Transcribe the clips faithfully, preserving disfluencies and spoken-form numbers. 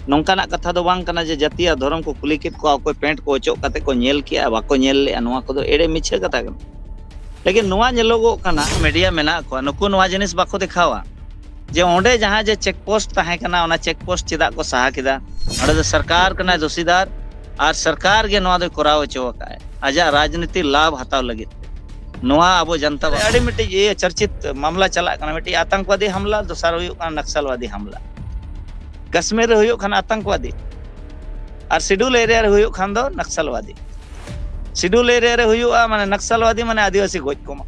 ᱱᱚᱝᱠᱟᱱᱟᱜ ᱠᱟᱛᱷᱟ ᱫᱚ ᱵᱟᱝ ᱠᱟᱱᱟ ᱡᱮ ᱡᱟᱹᱛᱤ ᱟᱨ ᱫᱷᱚᱨᱚᱢ ᱠᱚ ᱠᱩᱞᱤ ᱠᱮᱫ ᱠᱚᱣᱟ, ᱚᱠᱚᱭ ᱯᱮᱱᱴ ᱠᱚ ᱚᱪᱚᱜ ᱠᱟᱛᱮ ᱠᱚ ᱧᱮᱞ ᱠᱮᱜᱼᱟ, ᱵᱟᱠᱚ ᱧᱮᱞ ᱞᱮᱜᱼᱟ, ᱱᱚᱣᱟ ᱠᱚᱫᱚ ᱮᱲᱮ ᱢᱤᱪᱷᱟᱹ ᱠᱟᱛᱷᱟ ᱠᱟᱱᱟ᱾ ᱞᱮᱠᱤᱱ ᱱᱚᱣᱟ ᱧᱮᱞᱚᱜᱚᱜ ᱠᱟᱱᱟ, ᱢᱤᱰᱤᱭᱟ ᱢᱮᱱᱟᱜ ᱠᱚᱣᱟ, ᱱᱩᱠᱩ ᱱᱚᱣᱟ ᱡᱤᱱᱤᱥ ᱵᱟᱠᱚ ᱫᱮᱠᱷᱟᱣᱟ ᱡᱮ ᱚᱸᱰᱮ ᱡᱟᱦᱟᱸ ᱡᱮ ᱪᱮᱠ ᱯᱳᱥᱴ ᱛᱟᱦᱮᱸ ᱠᱟᱱᱟ, ᱚᱱᱟ ᱪᱮᱠ ᱯᱳᱥᱴ ᱪᱮᱫᱟᱜ ᱠᱚ ᱥᱟᱦᱟ ᱠᱮᱫᱟ? ᱚᱸᱰᱮ ᱫᱚ ᱥᱚᱨᱠᱟᱨ ᱠᱟᱱᱟᱭ ᱫᱳᱥᱤᱫᱟᱨ, ᱟᱨ ᱥᱚᱨᱠᱟᱨ ᱜᱮ ᱱᱚᱣᱟ ᱫᱚᱭ ᱠᱚᱨᱟᱣ ᱦᱚᱪᱚ ᱟᱠᱟᱫᱼᱟᱭ ᱟᱡᱟᱜ ᱨᱟᱡᱽᱱᱤᱛᱤ ᱞᱟᱵᱷ ᱦᱟᱛᱟᱣ ᱞᱟᱹᱜᱤᱫ ᱛᱮ᱾ ᱱᱚᱣᱟ ᱟᱵᱚ ᱡᱟᱱᱛᱟ ᱟᱹᱰᱤ ᱢᱤᱫᱴᱤᱡ ᱤᱭᱟᱹ ᱪᱚᱨᱪᱤᱛ ᱢᱟᱢᱞᱟ ᱪᱟᱞᱟᱜ ᱠᱟᱱᱟ, ᱢᱤᱫᱴᱤᱡ ᱟᱛᱟᱝᱠᱵᱟᱫᱤ ᱦᱟᱢᱞᱟ, ᱫᱚᱥᱟᱨ ᱦᱩᱭᱩᱜ ᱠᱟᱱᱟ ᱱᱟᱠᱥᱟᱞᱵᱟᱫᱤ ᱦᱟᱢᱞᱟ᱾ ᱠᱟᱥᱢᱤᱨ ᱨᱮ ᱦᱩᱭᱩᱜ ᱠᱷᱟᱱ ᱟᱛᱟᱝᱠᱵᱟᱫᱤ, ᱟᱨ ᱥᱤᱰᱩᱞ ᱮᱨᱤᱭᱟ ᱨᱮ ᱦᱩᱭᱩᱜ ᱠᱷᱟᱱ ᱫᱚ ᱱᱟᱠᱥᱟᱞᱵᱟᱫᱤ᱾ ᱥᱤᱰᱩᱞ ᱮᱨᱤᱭᱟ ᱨᱮ ᱦᱩᱭᱩᱜᱼᱟ, ᱢᱟᱱᱮ ᱱᱟᱠᱥᱟᱞᱵᱟᱫᱤ ᱢᱟᱱᱮ ᱟᱹᱫᱤᱵᱟᱹᱥᱤ ᱜᱚᱡ ᱠᱚᱢᱟ᱾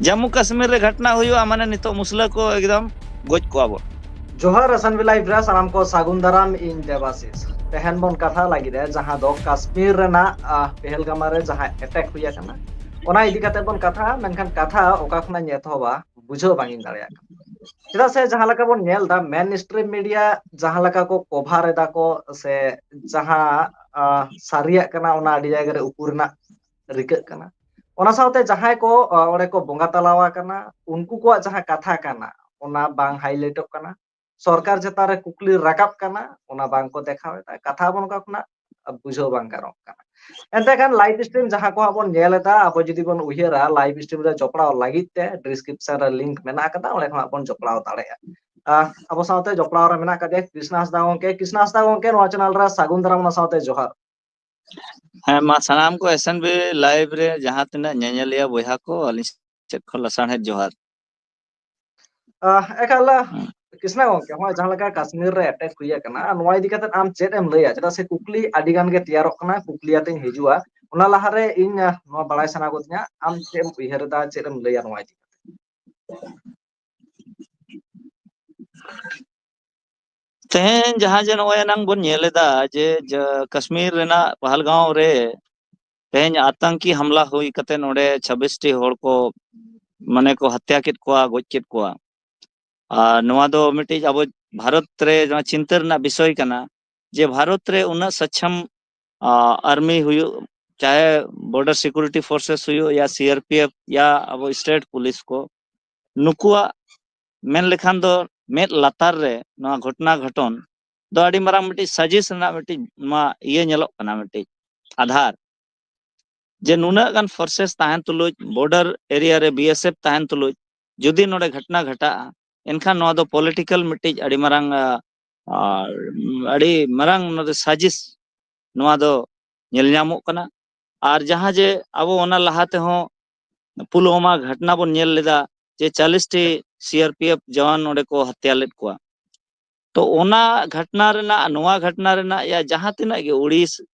ᱡᱟᱢᱢᱩ ᱠᱟᱥᱢᱤᱨ ᱨᱮ ᱜᱷᱚᱴᱱᱟ ᱦᱩᱭᱩᱜᱼᱟ, ᱢᱟᱱᱮ ᱱᱤᱛᱚᱜ ᱢᱩᱥᱞᱟᱹ ᱠᱚ ᱮᱠᱫᱚᱢ ᱜᱚᱡ ᱠᱚᱣᱟ ᱵᱚᱱ᱾ ᱡᱚᱦᱟᱨ ᱥᱟᱱᱵᱷᱤ ᱞᱟᱭᱤᱵᱷ ᱨᱮ ᱥᱟᱱᱟᱢ ᱠᱚ ᱥᱟᱹᱜᱩᱱ ᱫᱟᱨᱟᱢ, ᱤᱧ ᱫᱮᱵᱟᱥᱤᱥ᱾ ᱛᱮᱦᱮᱧ ᱵᱚᱱ ᱠᱟᱛᱷᱟ ᱞᱟᱹᱜᱤᱫ ᱡᱟᱦᱟᱸ ᱫᱚ ᱠᱟᱥᱢᱤᱨ ᱨᱮᱱᱟᱜ, ᱟᱦ, ᱯᱮᱦᱮᱞᱜᱟᱢᱟ ᱨᱮ ᱡᱟᱦᱟᱸ ᱮᱴᱮᱠ ᱦᱩᱭ ᱟᱠᱟᱱᱟ, ᱚᱱᱟ ᱤᱫᱤ ᱠᱟᱛᱮ ᱵᱚᱱ ᱠᱟᱛᱷᱟᱜᱼᱟ᱾ ᱢᱮᱱᱠᱷᱟᱱ ᱠᱟᱛᱷᱟ ᱚᱠᱟ ᱠᱷᱚᱱᱟᱜ ᱤᱧ ᱮᱛᱚᱦᱚᱵᱟ, ᱵᱩᱡᱷᱟᱹᱣ ᱵᱟᱝ ᱤᱧ ᱫᱟᱲᱮᱭᱟᱜ ᱠᱟᱱᱟ᱾ ᱪᱮᱫᱟᱜ ᱥᱮ ᱡᱟᱦᱟᱸ ᱞᱮᱠᱟ ᱵᱚᱱ ᱧᱮᱞ ᱮᱫᱟ, ᱢᱮᱱ ᱥᱴᱨᱤᱢ ᱢᱤᱰᱤᱭᱟ ᱡᱟᱦᱟᱸ ᱞᱮᱠᱟ ᱠᱚ ᱠᱚᱵᱷᱟᱨ ᱮᱫᱟ ᱠᱚ, ᱥᱮ ᱡᱟᱦᱟᱸ, ᱟᱦ, ᱥᱟᱹᱨᱤᱭᱟᱜ ᱠᱟᱱᱟ, ᱚᱱᱟ ᱟᱹᱰᱤ ᱡᱟᱭᱜᱟ ᱨᱮ ᱩᱠᱩ ᱨᱮᱱᱟᱜ ᱨᱤᱠᱟᱹᱜ ᱠᱟᱱᱟ᱾ ᱚᱱᱟ ᱥᱟᱶᱛᱮ ᱡᱟᱦᱟᱸᱭ ᱠᱚ, ᱟᱦ, ᱚᱸᱰᱮ ᱠᱚ ᱵᱚᱸᱜᱟ ᱛᱟᱞᱟᱣ ᱟᱠᱟᱱᱟ, ᱩᱱᱠᱩ ᱠᱚᱣᱟᱜ ᱡᱟᱦᱟᱸ ᱠᱟᱛᱷᱟ ᱠᱟᱱᱟ, ᱚᱱᱟ ᱵᱟᱝ ᱦᱟᱭᱞᱟᱭᱤᱴᱚᱜ ᱠᱟᱱᱟ᱾ ᱥᱚᱨᱠᱟᱨ ᱪᱮᱛᱟᱱ ᱨᱮ ᱠᱩᱠᱞᱤ ᱨᱟᱠᱟᱵ ᱠᱟᱱᱟ, ᱚᱱᱟ ᱵᱟᱝ ᱠᱚ ᱫᱮᱠᱷᱟᱣ ᱮᱫᱟ᱾ ᱠᱟᱛᱷᱟ ᱟᱵᱚ ᱱᱚᱝᱠᱟ ᱠᱷᱚᱱᱟᱜ ᱵᱩᱡᱷᱟᱹᱣ ᱵᱟᱝ ᱜᱟᱱᱚᱜ ᱠᱟᱱᱟ᱾ ᱮᱱᱛᱮ ᱠᱷᱟᱱ ᱞᱟᱭᱤᱵᱷ ᱥᱴᱨᱤᱢ ᱡᱟᱦᱟᱸ ᱠᱚ ᱦᱟᱸᱜ ᱵᱚᱱ ᱧᱮᱞ ᱮᱫᱟ, ᱟᱵᱚ ᱡᱩᱫᱤ ᱵᱚᱱ ᱩᱭᱦᱟᱹᱨᱟ, ᱞᱟᱭᱤᱵᱷ ᱥᱴᱨᱤᱢ ᱨᱮ ᱡᱚᱯᱲᱟᱣ ᱞᱟᱹᱜᱤᱫ ᱛᱮ ᱰᱤᱥᱠᱨᱤᱯᱥᱚᱱ ᱨᱮ ᱞᱤᱝᱠ ᱢᱮᱱᱟᱜ ᱟᱠᱟᱫᱟ, ᱚᱸᱰᱮ ᱠᱷᱚᱱᱟᱜ ᱵᱚᱱ ᱡᱚᱯᱲᱟᱣ ᱫᱟᱲᱮᱭᱟᱜᱼᱟ᱾ ᱟᱦ, ᱟᱵᱚ ᱥᱟᱶᱛᱮ ᱡᱚᱯᱲᱟᱣ ᱨᱮ ᱢᱮᱱᱟᱜ ᱟᱠᱟᱫᱮᱭᱟ ᱠᱨᱤᱥᱱᱟ ᱦᱟᱸᱥᱫᱟ ᱜᱚᱝᱠᱮ᱾ ᱠᱨᱤᱥᱱᱟ ᱦᱟᱸᱥᱫᱟ ᱜᱚᱝᱠᱮ, ᱱᱚᱣᱟ ᱪᱮᱱᱮᱞ ᱨᱮ ᱥᱟᱹᱜᱩᱱ ᱫᱟᱨᱟᱢ, ᱚᱱᱟ ᱥᱟᱶᱛᱮ ᱡᱚᱦᱟᱨ᱾ ᱦᱮᱸ, ᱢᱟ ᱥᱟᱱᱟᱢ ᱠᱚ ᱮᱥ ᱮᱱ ᱵᱤ ᱞᱟᱭᱤᱵᱷ ᱨᱮ ᱡᱟᱦᱟᱸ ᱛᱤᱱᱟᱹᱜ ᱧᱮᱧᱮᱞᱤᱭᱟᱹ ᱵᱚᱭᱦᱟ ᱠᱚ, ᱟᱹᱞᱤᱧ ᱥᱮᱫ ᱠᱷᱚᱱ ᱞᱟᱥᱟᱲᱦᱮᱫ ᱡᱚᱦᱟᱨ᱾ ᱟᱦ, ᱮᱠᱟᱞ, ᱦᱩᱸ᱾ ᱠᱨᱤᱥᱱᱟ ᱜᱚᱝᱠᱮ, ᱱᱚᱜᱼᱚᱭ ᱡᱟᱦᱟᱸ ᱞᱮᱠᱟ ᱠᱟᱥᱢᱤᱨ ᱨᱮ ᱮᱴᱮᱠ ᱦᱩᱭ ᱟᱠᱟᱱᱟ, ᱱᱚᱣᱟ ᱤᱫᱤ ᱠᱟᱛᱮ ᱟᱢ ᱪᱮᱫ ᱮᱢ ᱞᱟᱹᱭᱟ? ᱪᱮᱫᱟᱜ ᱥᱮ ᱠᱩᱠᱞᱤ ᱟᱹᱰᱤ ᱜᱟᱱ ᱜᱮ ᱛᱮᱭᱟᱨᱚᱜ ᱠᱟᱱᱟ, ᱠᱩᱠᱞᱤ ᱟᱛᱮᱧ ᱦᱤᱡᱩᱜᱼᱟ᱾ ᱚᱱᱟ ᱞᱟᱦᱟᱨᱮ ᱤᱧ, ᱟᱦ, ᱱᱚᱣᱟ ᱵᱟᱲᱟᱭ ᱥᱟᱱᱟ ᱜᱚᱫᱤᱧᱟ, ᱟᱢ ᱪᱮᱫ ᱮᱢ ᱩᱭᱦᱟᱹᱨ ᱮᱫᱟ, ᱪᱮᱫ ᱮᱢ ᱞᱟᱹᱭᱟ ᱱᱚᱣᱟ ᱤᱫᱤ ᱠᱟᱛᱮ? ᱛᱮᱦᱮᱧ ᱡᱟᱦᱟᱸ ᱡᱮ ᱱᱚᱜᱼᱚᱭ ᱮᱱᱟᱝ ᱵᱚᱱ ᱧᱮᱞ ᱮᱫᱟ ᱡᱮ, ᱡᱮ ᱠᱟᱥᱢᱤᱨ ᱨᱮᱱᱟᱜ ᱯᱟᱦᱟᱞᱜᱟᱸᱣ ᱨᱮ ᱛᱮᱦᱮᱧ ᱟᱛᱟᱝᱠᱤ ᱦᱟᱢᱞᱟ ᱦᱩᱭ ᱠᱟᱛᱮ ᱱᱚᱰᱮ ᱪᱷᱟᱵᱵᱤᱥ ᱴᱤ ᱦᱚᱲ ᱠᱚ, ᱢᱟᱱᱮ, ᱠᱚ ᱦᱟᱛᱭᱟ ᱠᱮᱫ ᱠᱚᱣᱟ, ᱜᱚᱡ ᱠᱮᱫ ᱠᱚᱣᱟ᱾ ᱟᱨ ᱱᱚᱣᱟ ᱫᱚ ᱢᱤᱫᱴᱤᱡ ᱟᱵᱚ ᱵᱷᱟᱨᱚᱛ ᱨᱮ ᱱᱚᱣᱟ ᱪᱤᱱᱛᱟᱹ ᱨᱮᱱᱟᱜ ᱵᱤᱥᱚᱭ ᱠᱟᱱᱟ ᱡᱮ ᱵᱷᱟᱨᱚᱛ ᱨᱮ ᱩᱱᱟᱹᱜ ᱥᱚᱪᱷᱚᱢ, ᱟ, ᱟᱨᱢᱤ ᱦᱩᱭᱩᱜ, ᱪᱟᱦᱮ ᱵᱚᱨᱰᱟᱨ ᱥᱤᱠᱩᱨᱤᱴᱤ ᱯᱷᱳᱨᱥᱮᱥ ᱦᱩᱭᱩᱜ, ᱭᱟ ᱥᱤ ᱟᱨ ᱯᱤ ᱮᱯᱷ, ᱭᱟ ᱟᱵᱚ ᱥᱴᱮᱴ ᱯᱩᱞᱤᱥ ᱠᱚ, ᱱᱩᱠᱩᱣᱟᱜ ᱢᱮᱱ ᱞᱮᱠᱷᱟᱱ ᱫᱚ ᱢᱮᱫ ᱞᱟᱛᱟᱨ ᱨᱮ ᱱᱚᱣᱟ ᱜᱷᱚᱴᱱᱟ ᱜᱷᱚᱴᱚᱱ ᱫᱚ ᱟᱹᱰᱤ ᱢᱟᱨᱟᱝ ᱢᱤᱫᱴᱤᱡ ᱥᱟᱡᱤᱥ ᱨᱮᱱᱟᱜ ᱢᱤᱫᱴᱤᱡ ᱱᱚᱣᱟ ᱤᱭᱟᱹ ᱧᱮᱞᱚᱜ ᱠᱟᱱᱟ, ᱢᱤᱫᱴᱤᱡ ᱟᱫᱷᱟᱨ, ᱡᱮ ᱱᱩᱱᱟᱹᱜ ᱜᱟᱱ ᱯᱷᱳᱨᱥᱮᱥ ᱛᱟᱦᱮᱱ ᱛᱩᱞᱩᱡ, ᱵᱚᱨᱰᱟᱨ ᱮᱨᱤᱭᱟ ᱨᱮ ᱵᱤ ᱮᱥ ᱮᱯᱷ ᱛᱟᱦᱮᱱ ᱛᱩᱞᱩᱡ, ᱡᱩᱫᱤ ᱱᱚᱰᱮ ᱜᱷᱚᱴᱱᱟ ᱜᱷᱟᱴᱟᱜᱼᱟ, ᱮᱱᱠᱷᱟᱱ ᱱᱚᱣᱟ ᱫᱚ ᱯᱚᱞᱤᱴᱤᱠᱟᱞ ᱢᱤᱫᱴᱤᱡ ᱟᱹᱰᱤ ᱢᱟᱨᱟᱝ, ᱟ, ᱟᱨ ᱟᱹᱰᱤ ᱢᱟᱨᱟᱝ ᱱᱚᱣᱟ ᱫᱚ ᱥᱟᱡᱤᱥ ᱱᱚᱣᱟ ᱫᱚ ᱧᱮᱞ ᱧᱟᱢᱚᱜ ᱠᱟᱱᱟ᱾ ᱟᱨ ᱡᱟᱦᱟᱸ ᱡᱮ ᱟᱵᱚ ᱚᱱᱟ ᱞᱟᱦᱟ ᱛᱮᱦᱚᱸ ᱯᱩᱞᱣᱟᱢᱟ ᱜᱷᱚᱴᱱᱟ ᱵᱚᱱ ᱧᱮᱞ ᱞᱮᱫᱟ, ᱡᱮ ᱪᱟᱞᱤᱥ T C R P F jawan ᱚᱸᱰᱮ ᱠᱚ ᱦᱚᱛᱭᱟ ᱞᱮᱫ ᱠᱚᱣᱟ᱾ ᱛᱚ ᱚᱱᱟ ᱜᱷᱚᱴᱱᱟ ᱨᱮᱱᱟᱜ, ᱱᱚᱣᱟ ᱜᱷᱚᱴᱱᱟ ᱨᱮᱱᱟᱜ, ᱭᱟ ᱡᱟᱦᱟᱸ ᱛᱤᱱᱟᱹᱜ ᱜᱮ ᱩᱲᱤ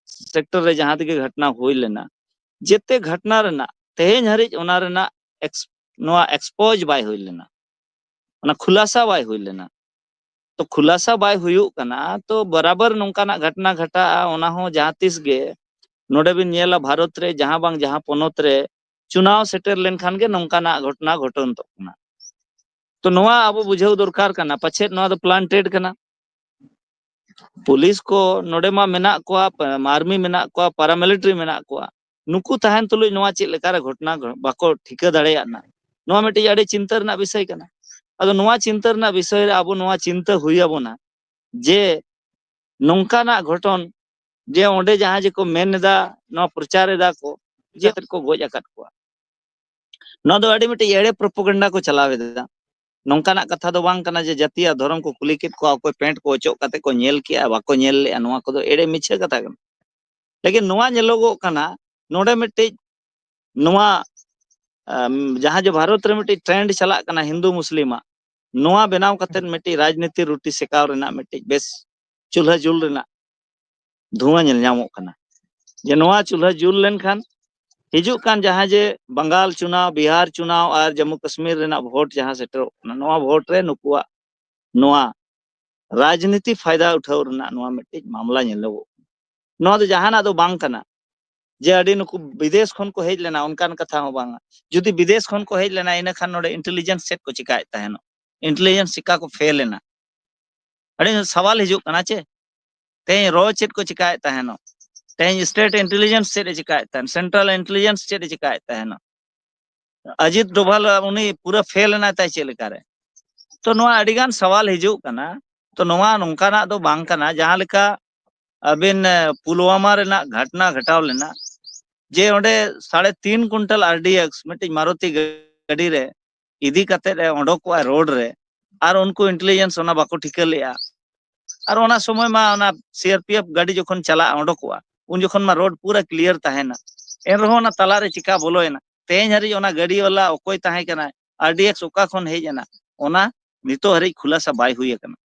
ᱥᱮᱠᱴᱚᱨ ᱨᱮ ᱡᱟᱦᱟᱸ ᱛᱤᱱᱟᱹᱜ ᱜᱮ ᱜᱷᱚᱴᱱᱟ ᱦᱩᱭ ᱞᱮᱱᱟ, ᱡᱮᱛᱮ ᱜᱷᱚᱴᱱᱟ ᱨᱮᱱᱟᱜ ᱛᱮᱦᱮᱧ ᱦᱟᱹᱨᱤᱡ ᱚᱱᱟ ᱨᱮᱱᱟᱜ ᱮᱠᱥ-, ᱱᱚᱣᱟ ᱮᱠᱥᱯᱳᱡᱽ ᱵᱟᱭ ᱦᱩᱭ ᱞᱮᱱᱟ, ᱚᱱᱟ ᱠᱷᱩᱞᱟᱥᱟ ᱵᱟᱭ ᱦᱩᱭ ᱞᱮᱱᱟ᱾ ᱛᱚ ᱠᱷᱩᱞᱟᱥᱟ ᱵᱟᱭ ᱦᱩᱭᱩᱜ ᱠᱟᱱᱟ, ᱛᱚ ᱵᱟᱨᱟᱵᱟᱨ ᱱᱚᱝᱠᱟᱱᱟᱜ ᱜᱷᱚᱴᱱᱟ ᱜᱷᱟᱴᱟᱜᱼᱟ, ᱚᱱᱟ ᱦᱚᱸ ᱡᱟᱦᱟᱸ ᱛᱤᱥ ᱜᱮ᱾ ᱱᱚᱰᱮ ᱵᱤᱱ ᱧᱮᱞᱟ ᱵᱷᱟᱨᱚᱛ ᱨᱮ ᱡᱟᱦᱟᱸ ᱵᱟᱝ ᱡᱟᱦᱟᱸ ᱯᱚᱱᱚᱛ ᱨᱮ ᱪᱩᱱᱟᱣ ᱥᱮᱴᱮᱨ ᱞᱮᱱᱠᱷᱟᱱ ᱜᱮ ᱱᱚᱝᱠᱟᱱᱟᱜ ᱜᱷᱚᱴᱱᱟ ᱜᱷᱚᱴᱚᱱ ᱛᱚ ᱠᱟᱱᱟ᱾ ᱛᱚ ᱱᱚᱣᱟ ᱟᱵᱚ ᱵᱩᱡᱷᱟᱹᱣ ᱫᱚᱨᱠᱟᱨ ᱠᱟᱱᱟ, ᱯᱟᱪᱮᱫ ᱱᱚᱣᱟ ᱫᱚ ᱯᱞᱟᱱᱴᱮᱰ ᱠᱟᱱᱟ᱾ ᱯᱩᱞᱤᱥ ᱠᱚ ᱱᱚᱰᱮ ᱢᱟ ᱢᱮᱱᱟᱜ ᱠᱚᱣᱟ, ᱟᱨᱢᱤ ᱢᱮᱱᱟᱜ ᱠᱚᱣᱟ, ᱯᱟᱨᱟᱢᱤᱞᱤᱴᱟᱨᱤ ᱢᱮᱱᱟᱜ ᱠᱚᱣᱟ, ᱱᱩᱠᱩ ᱛᱟᱦᱮᱱ ᱛᱩᱞᱩᱡ ᱱᱚᱣᱟ ᱪᱮᱫ ᱞᱮᱠᱟᱨᱮ ᱜᱷᱚᱴᱱᱟ ᱜᱷᱚ-, ᱵᱟᱠᱚ ᱴᱷᱤᱠᱟᱹ ᱫᱟᱲᱮᱭᱟᱜ ᱠᱟᱱᱟ? ᱱᱚᱣᱟ ᱢᱤᱫᱴᱤᱡ ᱟᱹᱰᱤ ᱪᱤᱱᱛᱟᱹ ᱨᱮᱱᱟᱜ ᱵᱤᱥᱚᱭ ᱠᱟᱱᱟ᱾ ᱟᱫᱚ ᱱᱚᱣᱟ ᱪᱤᱱᱛᱟᱹ ᱨᱮᱱᱟᱜ ᱵᱤᱥᱚᱭ ᱨᱮ ᱟᱵᱚ ᱱᱚᱣᱟ ᱪᱤᱱᱛᱟᱹ ᱦᱩᱭ ᱟᱵᱚᱱᱟ ᱡᱮ ᱱᱚᱝᱠᱟᱱᱟᱜ ᱜᱷᱚᱴᱚᱱ, ᱡᱮ ᱚᱸᱰᱮ ᱡᱟᱦᱟᱸ ᱡᱮ ᱠᱚ ᱢᱮᱱ ᱮᱫᱟ, ᱱᱚᱣᱟ ᱯᱨᱚᱪᱟᱨ ᱮᱫᱟ ᱠᱚ, ᱡᱮ ᱠᱚ ᱜᱚᱡ ᱟᱠᱟᱫ ᱠᱚᱣᱟ᱾ ᱱᱚᱣᱟ ᱫᱚ ᱟᱹᱰᱤ ᱢᱤᱫᱴᱤᱡ ᱮᱲᱮ ᱯᱨᱚᱯᱚᱜᱮᱱᱰᱟ ᱠᱚ ᱪᱟᱞᱟᱣ ᱮᱫᱟ᱾ ᱱᱚᱝᱠᱟᱱᱟᱜ ᱠᱟᱛᱷᱟ ᱫᱚ ᱵᱟᱝ ᱠᱟᱱᱟ ᱡᱮ ᱡᱟᱹᱛᱤ ᱟᱨ ᱫᱷᱚᱨᱚᱢ ᱠᱚ ᱠᱩᱞᱤ ᱠᱮᱫ ᱠᱚᱣᱟ, ᱚᱠᱚᱭ ᱯᱮᱱᱴ ᱠᱚ ᱚᱪᱚᱜ ᱠᱟᱛᱮ ᱠᱚ ᱧᱮᱞ ᱠᱮᱜᱼᱟ, ᱵᱟᱠᱚ ᱧᱮᱞ ᱞᱮᱜᱼᱟ, ᱱᱚᱣᱟ ᱠᱚᱫᱚ ᱮᱲᱮ ᱢᱤᱪᱷᱟᱹ ᱠᱟᱛᱷᱟ ᱠᱟᱱᱟ᱾ ᱞᱮᱠᱤᱱ ᱱᱚᱣᱟ ᱧᱮᱞᱚᱜᱚᱜ ᱠᱟᱱᱟ, ᱱᱚᱰᱮ ᱢᱤᱫᱴᱤᱡ ᱱᱚᱣᱟ, ᱟᱢ, ᱡᱟᱦᱟᱸ ᱡᱮ ᱵᱷᱟᱨᱚᱛ ᱨᱮ ᱢᱤᱫᱴᱤᱡ ᱴᱨᱮᱱᱰ ᱪᱟᱞᱟᱜ ᱠᱟᱱᱟ ᱦᱤᱱᱫᱩ ᱢᱩᱥᱞᱤᱢᱟᱜ, ᱱᱚᱣᱟ ᱵᱮᱱᱟᱣ ᱠᱟᱛᱮ ᱢᱤᱫᱴᱤᱡ ᱨᱟᱡᱽᱱᱤᱛᱤ ᱨᱩᱴᱤ ᱥᱮᱠᱟᱣ ᱨᱮᱱᱟᱜ ᱢᱤᱫᱴᱤᱡ ᱵᱮᱥ ᱪᱩᱞᱦᱟᱹ ᱡᱩᱞ ᱨᱮᱱᱟᱜ ᱫᱷᱩᱣᱟᱹ ᱧᱮᱞ ᱧᱟᱢᱚᱜ ᱠᱟᱱᱟ᱾ ᱡᱮ ᱱᱚᱣᱟ ᱪᱩᱞᱦᱟᱹ ᱡᱩᱞ ᱞᱮᱱᱠᱷᱟᱱ ᱦᱤᱡᱩᱜ ᱠᱟᱱ ᱡᱟᱦᱟᱸ ᱡᱮ ᱵᱟᱝᱜᱟᱞ ᱪᱩᱱᱟᱣ, ᱵᱤᱦᱟᱨ ᱪᱩᱱᱟᱣ ᱟᱨ ᱡᱚᱢᱢᱩ ᱠᱟᱥᱢᱤᱨ ᱨᱮᱱᱟᱜ ᱵᱷᱳᱴ ᱡᱟᱦᱟᱸ ᱥᱮᱴᱮᱨᱚᱜ ᱠᱟᱱᱟ, ᱱᱚᱣᱟ ᱵᱷᱳᱴ ᱨᱮ ᱱᱩᱠᱩᱣᱟᱜ ᱱᱚᱣᱟ ᱨᱟᱡᱽᱱᱤᱛᱤ ᱯᱷᱟᱭᱫᱟ ᱩᱴᱷᱟᱹᱣ ᱨᱮᱱᱟᱜ ᱱᱚᱣᱟ ᱢᱤᱫᱴᱤᱡ ᱢᱟᱢᱞᱟ ᱧᱮᱞᱚᱜᱚᱜ ᱠᱟᱱᱟ᱾ ᱱᱚᱣᱟ ᱫᱚ ᱡᱟᱦᱟᱱᱟᱜ ᱫᱚ ᱵᱟᱝ ᱠᱟᱱᱟ ᱡᱮ ᱟᱹᱰᱤ ᱱᱩᱠᱩ ᱵᱤᱫᱮᱥ ᱠᱷᱚᱱ ᱠᱚ ᱦᱮᱡ ᱞᱮᱱᱟ, ᱚᱱᱠᱟᱱ ᱠᱟᱛᱷᱟ ᱦᱚᱸ ᱵᱟᱝᱟ᱾ ᱡᱩᱫᱤ ᱵᱤᱫᱮᱥ ᱠᱷᱚᱱ ᱠᱚ ᱦᱮᱡ ᱞᱮᱱᱟ, ᱤᱱᱟᱹᱠᱷᱟᱱ ᱱᱚᱰᱮ ᱤᱱᱴᱮᱞᱤᱡᱮᱱᱥ ᱪᱮᱫ ᱠᱚ ᱪᱤᱠᱟᱭᱮᱫ ᱛᱟᱦᱮᱱᱚᱜ? ᱤᱱᱴᱮᱞᱤᱡᱮᱱᱥ ᱪᱤᱠᱟ ᱠᱚ ᱯᱷᱮᱞ ᱮᱱᱟ? ᱟᱹᱰᱤ ᱥᱟᱣᱟᱞ ᱦᱤᱡᱩᱜ ᱠᱟᱱᱟ ᱪᱮ? ᱛᱮᱦᱮᱧ ᱨᱚ ᱪᱮᱫ ᱠᱚ ᱪᱤᱠᱟᱭᱮᱫ ᱛᱟᱦᱮᱱᱚᱜ? ᱛᱮᱦᱮᱧ ᱥᱴᱮᱴ ᱤᱱᱴᱮᱞᱤᱡᱮᱱᱥ ᱪᱮᱫ ᱮ ᱪᱤᱠᱟᱭᱮᱫ ᱛᱟᱦᱮᱱ? ᱥᱮᱱᱴᱨᱟᱞ ᱤᱱᱴᱮᱞᱤᱡᱮᱱᱥ ᱪᱮᱫ ᱮ ᱪᱤᱠᱟᱭᱮᱫ ᱛᱟᱦᱮᱱᱚᱜ? ᱟᱡᱤᱛ ᱰᱳᱵᱷᱟᱞ ᱩᱱᱤ ᱯᱩᱨᱟᱹ ᱯᱷᱮᱞ ᱮᱱᱟᱭ ᱛᱟᱭ ᱪᱮᱫ ᱞᱮᱠᱟᱨᱮ? ᱛᱚ ᱱᱚᱣᱟ ᱟᱹᱰᱤᱜᱟᱱ ᱥᱟᱣᱟᱞ ᱦᱤᱡᱩᱜ ᱠᱟᱱᱟ᱾ ᱛᱚ ᱱᱚᱣᱟ ᱱᱚᱝᱠᱟᱱᱟᱜ ᱫᱚ ᱵᱟᱝ ᱠᱟᱱᱟ, ᱡᱟᱦᱟᱸ ᱞᱮᱠᱟ ᱟᱹᱵᱤᱱ, ᱮ, ᱯᱩᱞᱣᱟᱢᱟ ᱨᱮᱱᱟᱜ ᱜᱷᱚᱴᱱᱟ ᱜᱷᱚᱴᱟᱣ ᱞᱮᱱᱟ, ᱡᱮ ᱚᱸᱰᱮ ᱥᱟᱲᱮ ᱛᱤᱱ ᱠᱩᱭᱱᱴᱟᱞ ᱟᱨᱰᱤᱮᱠᱥ ᱢᱤᱫᱴᱤᱡ ᱢᱟᱨᱩᱛᱤ ᱜᱟᱹᱰᱤ ᱨᱮ ᱤᱫᱤ ᱠᱟᱛᱮᱫ ᱮ ᱚᱰᱚᱠᱚᱜᱼᱟ ᱨᱳᱰ ᱨᱮ, ᱟᱨ ᱩᱱᱠᱩ ᱤᱱᱴᱮᱞᱤᱡᱮᱱᱥ ᱚᱱᱟ ᱵᱟᱠᱚ ᱴᱷᱤᱠᱟᱹ ᱞᱮᱜᱼᱟ᱾ ᱟᱨ ᱚᱱᱟ ᱥᱚᱢᱚᱭ ᱢᱟ ᱚᱱᱟ ᱥᱤ ᱟᱨ ᱯᱤ ᱮᱯᱷ ᱜᱟᱹᱰᱤ ᱡᱚᱠᱷᱚᱱ ᱪᱟᱞᱟᱜᱼᱟ, ᱚᱰᱚᱠᱚᱜᱼᱟ, ᱩᱱ ᱡᱚᱠᱷᱚᱱ ᱢᱟ ᱨᱳᱰ ᱯᱩᱨᱟᱹ ᱠᱞᱤᱭᱟᱨ ᱛᱟᱦᱮᱱᱟ, ᱮᱱ ᱨᱮᱦᱚᱸ ᱚᱱᱟ ᱛᱟᱞᱟᱨᱮ ᱪᱤᱠᱟ ᱵᱚᱞᱚᱭᱮᱱᱟ? ᱛᱮᱦᱮᱧ ᱦᱟᱹᱨᱤᱡ ᱚᱱᱟ ᱜᱟᱹᱰᱤ ᱵᱟᱞᱟ ᱚᱠᱚᱭ ᱛᱟᱦᱮᱸ ᱠᱟᱱᱟᱭ, ᱟᱨᱰᱤᱮᱠᱥ ᱚᱠᱟ ᱠᱷᱚᱱ ᱦᱮᱡ ᱮᱱᱟ, ᱚᱱᱟ ᱱᱤᱛᱚᱜ ᱦᱟᱹᱨᱤᱡ ᱠᱷᱩᱞᱟᱥᱟ ᱵᱟᱭ ᱦᱩᱭ ᱟᱠᱟᱱᱟ᱾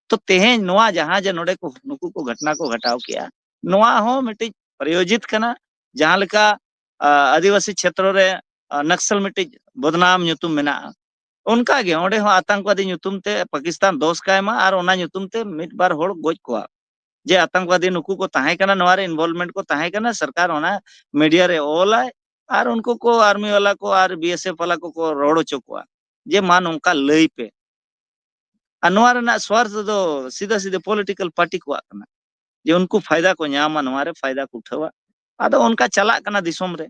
ᱛᱚ ᱛᱮᱦᱮᱧ ᱱᱚᱣᱟ ᱡᱟᱦᱟᱸ ᱡᱮ ᱱᱚᱰᱮ ᱠᱚ, ᱱᱩᱠᱩ ᱠᱚ ᱜᱷᱚᱴᱱᱟ ᱠᱚ ᱜᱷᱚᱴᱟᱣ ᱠᱮᱜᱼᱟ, ᱱᱚᱣᱟ ᱦᱚᱸ ᱢᱤᱫᱴᱤᱡ ᱯᱨᱟᱭᱳᱡᱤᱛ ᱠᱟᱱᱟ᱾ ᱡᱟᱦᱟᱸ ᱞᱮᱠᱟ, ᱟ, ᱟᱹᱫᱤᱵᱟᱹᱥᱤ ᱪᱷᱮᱛᱨᱚ ᱨᱮ, ᱟ, ᱱᱟᱠᱥᱟᱞ ᱢᱤᱫᱴᱤᱡ ᱵᱚᱫᱱᱟᱢ ᱧᱩᱛᱩᱢ ᱢᱮᱱᱟᱜᱼᱟ, ᱚᱱᱠᱟ ᱜᱮ ᱚᱸᱰᱮ ᱦᱚᱸ ᱟᱛᱟᱝᱠᱵᱟᱫᱤ ᱧᱩᱛᱩᱢ ᱛᱮ ᱯᱟᱠᱤᱥᱛᱟᱱ ᱫᱳᱥ ᱠᱟᱭ ᱢᱟ ᱟᱨ ᱚᱱᱟ ᱧᱩᱛᱩᱢ ᱛᱮ ᱢᱤᱫ ᱵᱟᱨ ᱦᱚᱲ ᱜᱚᱡ ᱠᱚᱣᱟ, ᱡᱮ ᱟᱛᱟᱝᱠᱵᱟᱫᱤ ᱱᱩᱠᱩ ᱠᱚ ᱛᱟᱦᱮᱸ ᱠᱟᱱᱟ, ᱱᱚᱣᱟ ᱨᱮ ᱤᱱᱵᱚᱞᱵᱷᱢᱮᱱᱴ ᱠᱚ ᱛᱟᱦᱮᱸ ᱠᱟᱱᱟ, ᱥᱚᱨᱠᱟᱨ ᱚᱱᱟ ᱢᱤᱰᱤᱭᱟ ᱨᱮ ᱚᱞᱟᱭ ᱟᱨ ᱩᱱᱠᱩ ᱠᱚ ᱟᱨᱢᱤ ᱣᱟᱞᱟ ᱠᱚ ᱟᱨ ᱵᱤ ᱮᱥ ᱮᱯᱷ ᱣᱟᱞᱟ ᱠᱚᱠᱚ ᱨᱚᱲ ᱦᱚᱪᱚ ᱠᱚᱣᱟ ᱡᱮ ᱢᱟ ᱱᱚᱝᱠᱟ ᱞᱟᱹᱭ ᱯᱮ᱾ ᱟᱨ ᱱᱚᱣᱟ ᱨᱮᱱᱟᱜ ᱥᱣᱟᱨᱛᱷ ᱫᱚ ᱥᱤᱫᱷᱟᱹ ᱥᱤᱫᱷᱟᱹ ᱯᱚᱞᱤᱴᱤᱠᱟᱞ ᱯᱟᱨᱴᱤ ᱠᱚᱣᱟᱜ ᱠᱟᱱᱟ, ᱡᱮ ᱩᱱᱠᱩ ᱯᱷᱟᱭᱫᱟ ᱠᱚ ᱧᱟᱢᱟ, ᱱᱚᱣᱟ ᱨᱮ ᱯᱷᱟᱭᱫᱟ ᱠᱚ ᱩᱴᱷᱟᱹᱣᱟ᱾ ᱟᱫᱚ ᱚᱱᱠᱟ ᱪᱟᱞᱟᱜ ᱠᱟᱱᱟ ᱫᱤᱥᱚᱢ ᱨᱮ,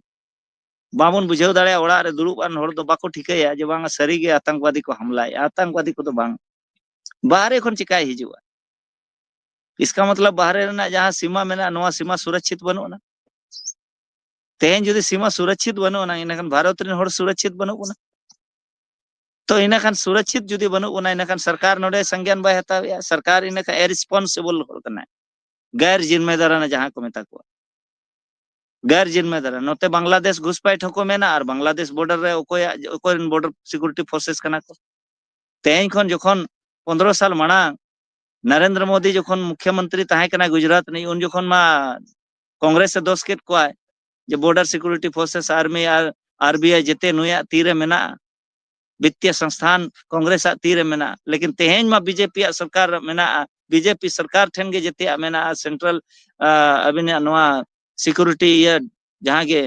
ᱵᱟᱵᱚᱱ ᱵᱩᱡᱷᱟᱹᱣ ᱫᱟᱲᱮᱭᱟᱜᱼᱟ᱾ ᱚᱲᱟᱜ ᱨᱮ ᱫᱩᱲᱩᱵ ᱟᱱ ᱦᱚᱲ ᱫᱚ ᱵᱟᱠᱚ ᱴᱷᱤᱠᱟᱹᱭᱟ ᱡᱮ ᱵᱟᱝᱟ ᱥᱟᱹᱨᱤᱜᱮ ᱟᱛᱟᱝᱠᱵᱟᱫᱤ ᱠᱚ ᱦᱟᱢᱞᱟᱭᱮᱫᱼᱟ, ᱟᱛᱟᱝᱠᱵᱟᱫᱤ ᱠᱚᱫᱚ ᱵᱟᱝ, ᱵᱟᱦᱨᱮ ᱠᱷᱚᱱ ᱪᱤᱠᱟᱭ ᱦᱤᱡᱩᱜᱼᱟ? ᱤᱥᱠᱟ ᱢᱚᱛᱞᱚᱵ ᱵᱟᱦᱨᱮ ᱨᱮᱱᱟᱜ ᱡᱟᱦᱟᱸ ᱥᱤᱢᱟ ᱢᱮᱱᱟᱜᱼᱟ, ᱱᱚᱣᱟ ᱥᱤᱢᱟ ᱥᱩᱨᱚᱠᱪᱷᱤᱛ ᱵᱟᱹᱱᱩᱜ ᱟᱱᱟ᱾ ᱛᱮᱦᱮᱧ ᱡᱩᱫᱤ ᱥᱤᱢᱟ ᱥᱩᱨᱚᱠᱪᱷᱤᱛ ᱵᱟᱹᱱᱩᱜ ᱟᱱᱟ, ᱤᱱᱟᱹᱠᱷᱟᱱ ᱵᱷᱟᱨᱚᱛ ᱨᱮᱱ ᱦᱚᱲ ᱥᱩᱨᱚᱠᱪᱷᱤᱛ ᱵᱟᱹᱱᱩᱜ ᱵᱚᱱᱟ᱾ ᱛᱚ ᱤᱱᱟᱹᱠᱷᱟᱱ ᱥᱩᱨᱚᱠᱪᱷᱤᱛ ᱡᱩᱫᱤ ᱵᱟᱹᱱᱩᱜ ᱵᱚᱱᱟ, ᱤᱱᱟᱹᱠᱷᱟᱱ ᱥᱚᱨᱠᱟᱨ ᱱᱚᱰᱮ ᱥᱚᱝᱜᱮᱱ ᱵᱟᱭ ᱦᱟᱛᱟᱣᱮᱫᱼᱟ, ᱥᱚᱨᱠᱟᱨ ᱤᱱᱟᱹᱠᱷᱟᱱ ᱤᱨᱮᱥᱯᱚᱱᱥᱤᱵᱚᱞ ᱦᱚᱲ ᱠᱟᱱᱟᱭ, ᱜᱮᱨ ᱡᱤᱢᱢᱮᱫᱟᱨᱟᱱᱟ ᱡᱟᱦᱟᱸ ᱠᱚ ᱢᱮᱛᱟ ᱠᱚᱣᱟ, ᱜᱮᱨ ᱡᱤᱢᱢᱮᱫᱟᱨᱟᱱᱟ᱾ ᱱᱚᱛᱮ ᱵᱟᱝᱞᱟᱫᱮᱥ ᱜᱷᱩᱥᱯᱟᱭᱤᱴ ᱦᱚᱸᱠᱚ ᱢᱮᱱᱟ ᱟᱨ ᱵᱟᱝᱞᱟᱫᱮᱥ ᱵᱚᱰᱟᱨ ᱨᱮ ᱚᱠᱚᱭᱟᱜ, ᱚᱠᱚᱭ ᱨᱮᱱ ᱵᱚᱰᱟᱨ ᱥᱤᱠᱩᱨᱤᱴᱤ ᱯᱷᱳᱨᱥᱮᱥ ᱠᱟᱱᱟ ᱠᱚ? ᱛᱮᱦᱮᱧ ᱠᱷᱚᱱ ᱡᱚᱠᱷᱚᱱ ᱯᱚᱱᱫᱽᱨᱚ ᱥᱟᱞ ᱢᱟᱲᱟᱝ ᱱᱟᱨᱮᱱᱫᱨᱚ ᱢᱳᱫᱤ ᱡᱚᱠᱷᱚᱱ ᱢᱩᱠᱷᱭᱚᱢᱚᱱᱛᱨᱤ ᱛᱟᱦᱮᱸ ᱠᱟᱱᱟ ᱜᱩᱡᱽᱨᱟᱴ ᱨᱤᱱᱤᱡ, ᱩᱱ ᱡᱚᱠᱷᱚᱱ ᱢᱟ ᱠᱚᱝᱜᱨᱮᱥ ᱮ ᱫᱳᱥ ᱠᱮᱫ ᱠᱚᱣᱟᱭ ᱡᱮ ᱵᱚᱰᱟᱨ security ᱯᱷᱳᱨᱥᱮᱥ, army R R B I ᱡᱮᱛᱮ ᱱᱩᱭᱟᱜ ᱛᱤᱨᱮ ᱢᱮᱱᱟᱜᱼᱟ, ᱵᱤᱛᱛᱤᱭᱚ ᱥᱚᱝᱥᱛᱷᱟᱱ ᱠᱚᱝᱜᱨᱮᱥ ᱟᱜ ᱛᱤᱨᱮ ᱢᱮᱱᱟᱜᱼᱟ᱾ ᱞᱮᱠᱤᱱ ᱛᱮᱦᱮᱧ ᱢᱟ ᱵᱤᱡᱮᱯᱤ ᱟᱜ ᱥᱚᱨᱠᱟᱨ ᱢᱮᱱᱟᱜᱼᱟ, ᱵᱤᱡᱮᱯᱤ ᱥᱚᱨᱠᱟᱨ ᱴᱷᱮᱱ ᱜᱮ ᱡᱮᱛᱮᱭᱟᱜ ᱢᱮᱱᱟᱜᱼᱟ, ᱥᱮᱱᱴᱨᱟᱞ, ᱟ, ᱟᱹᱵᱤᱱᱟᱜ ᱱᱚᱣᱟ ᱥᱤᱠᱩᱨᱤᱴᱤ ᱤᱭᱟᱹ ᱡᱟᱦᱟᱸ ᱜᱮ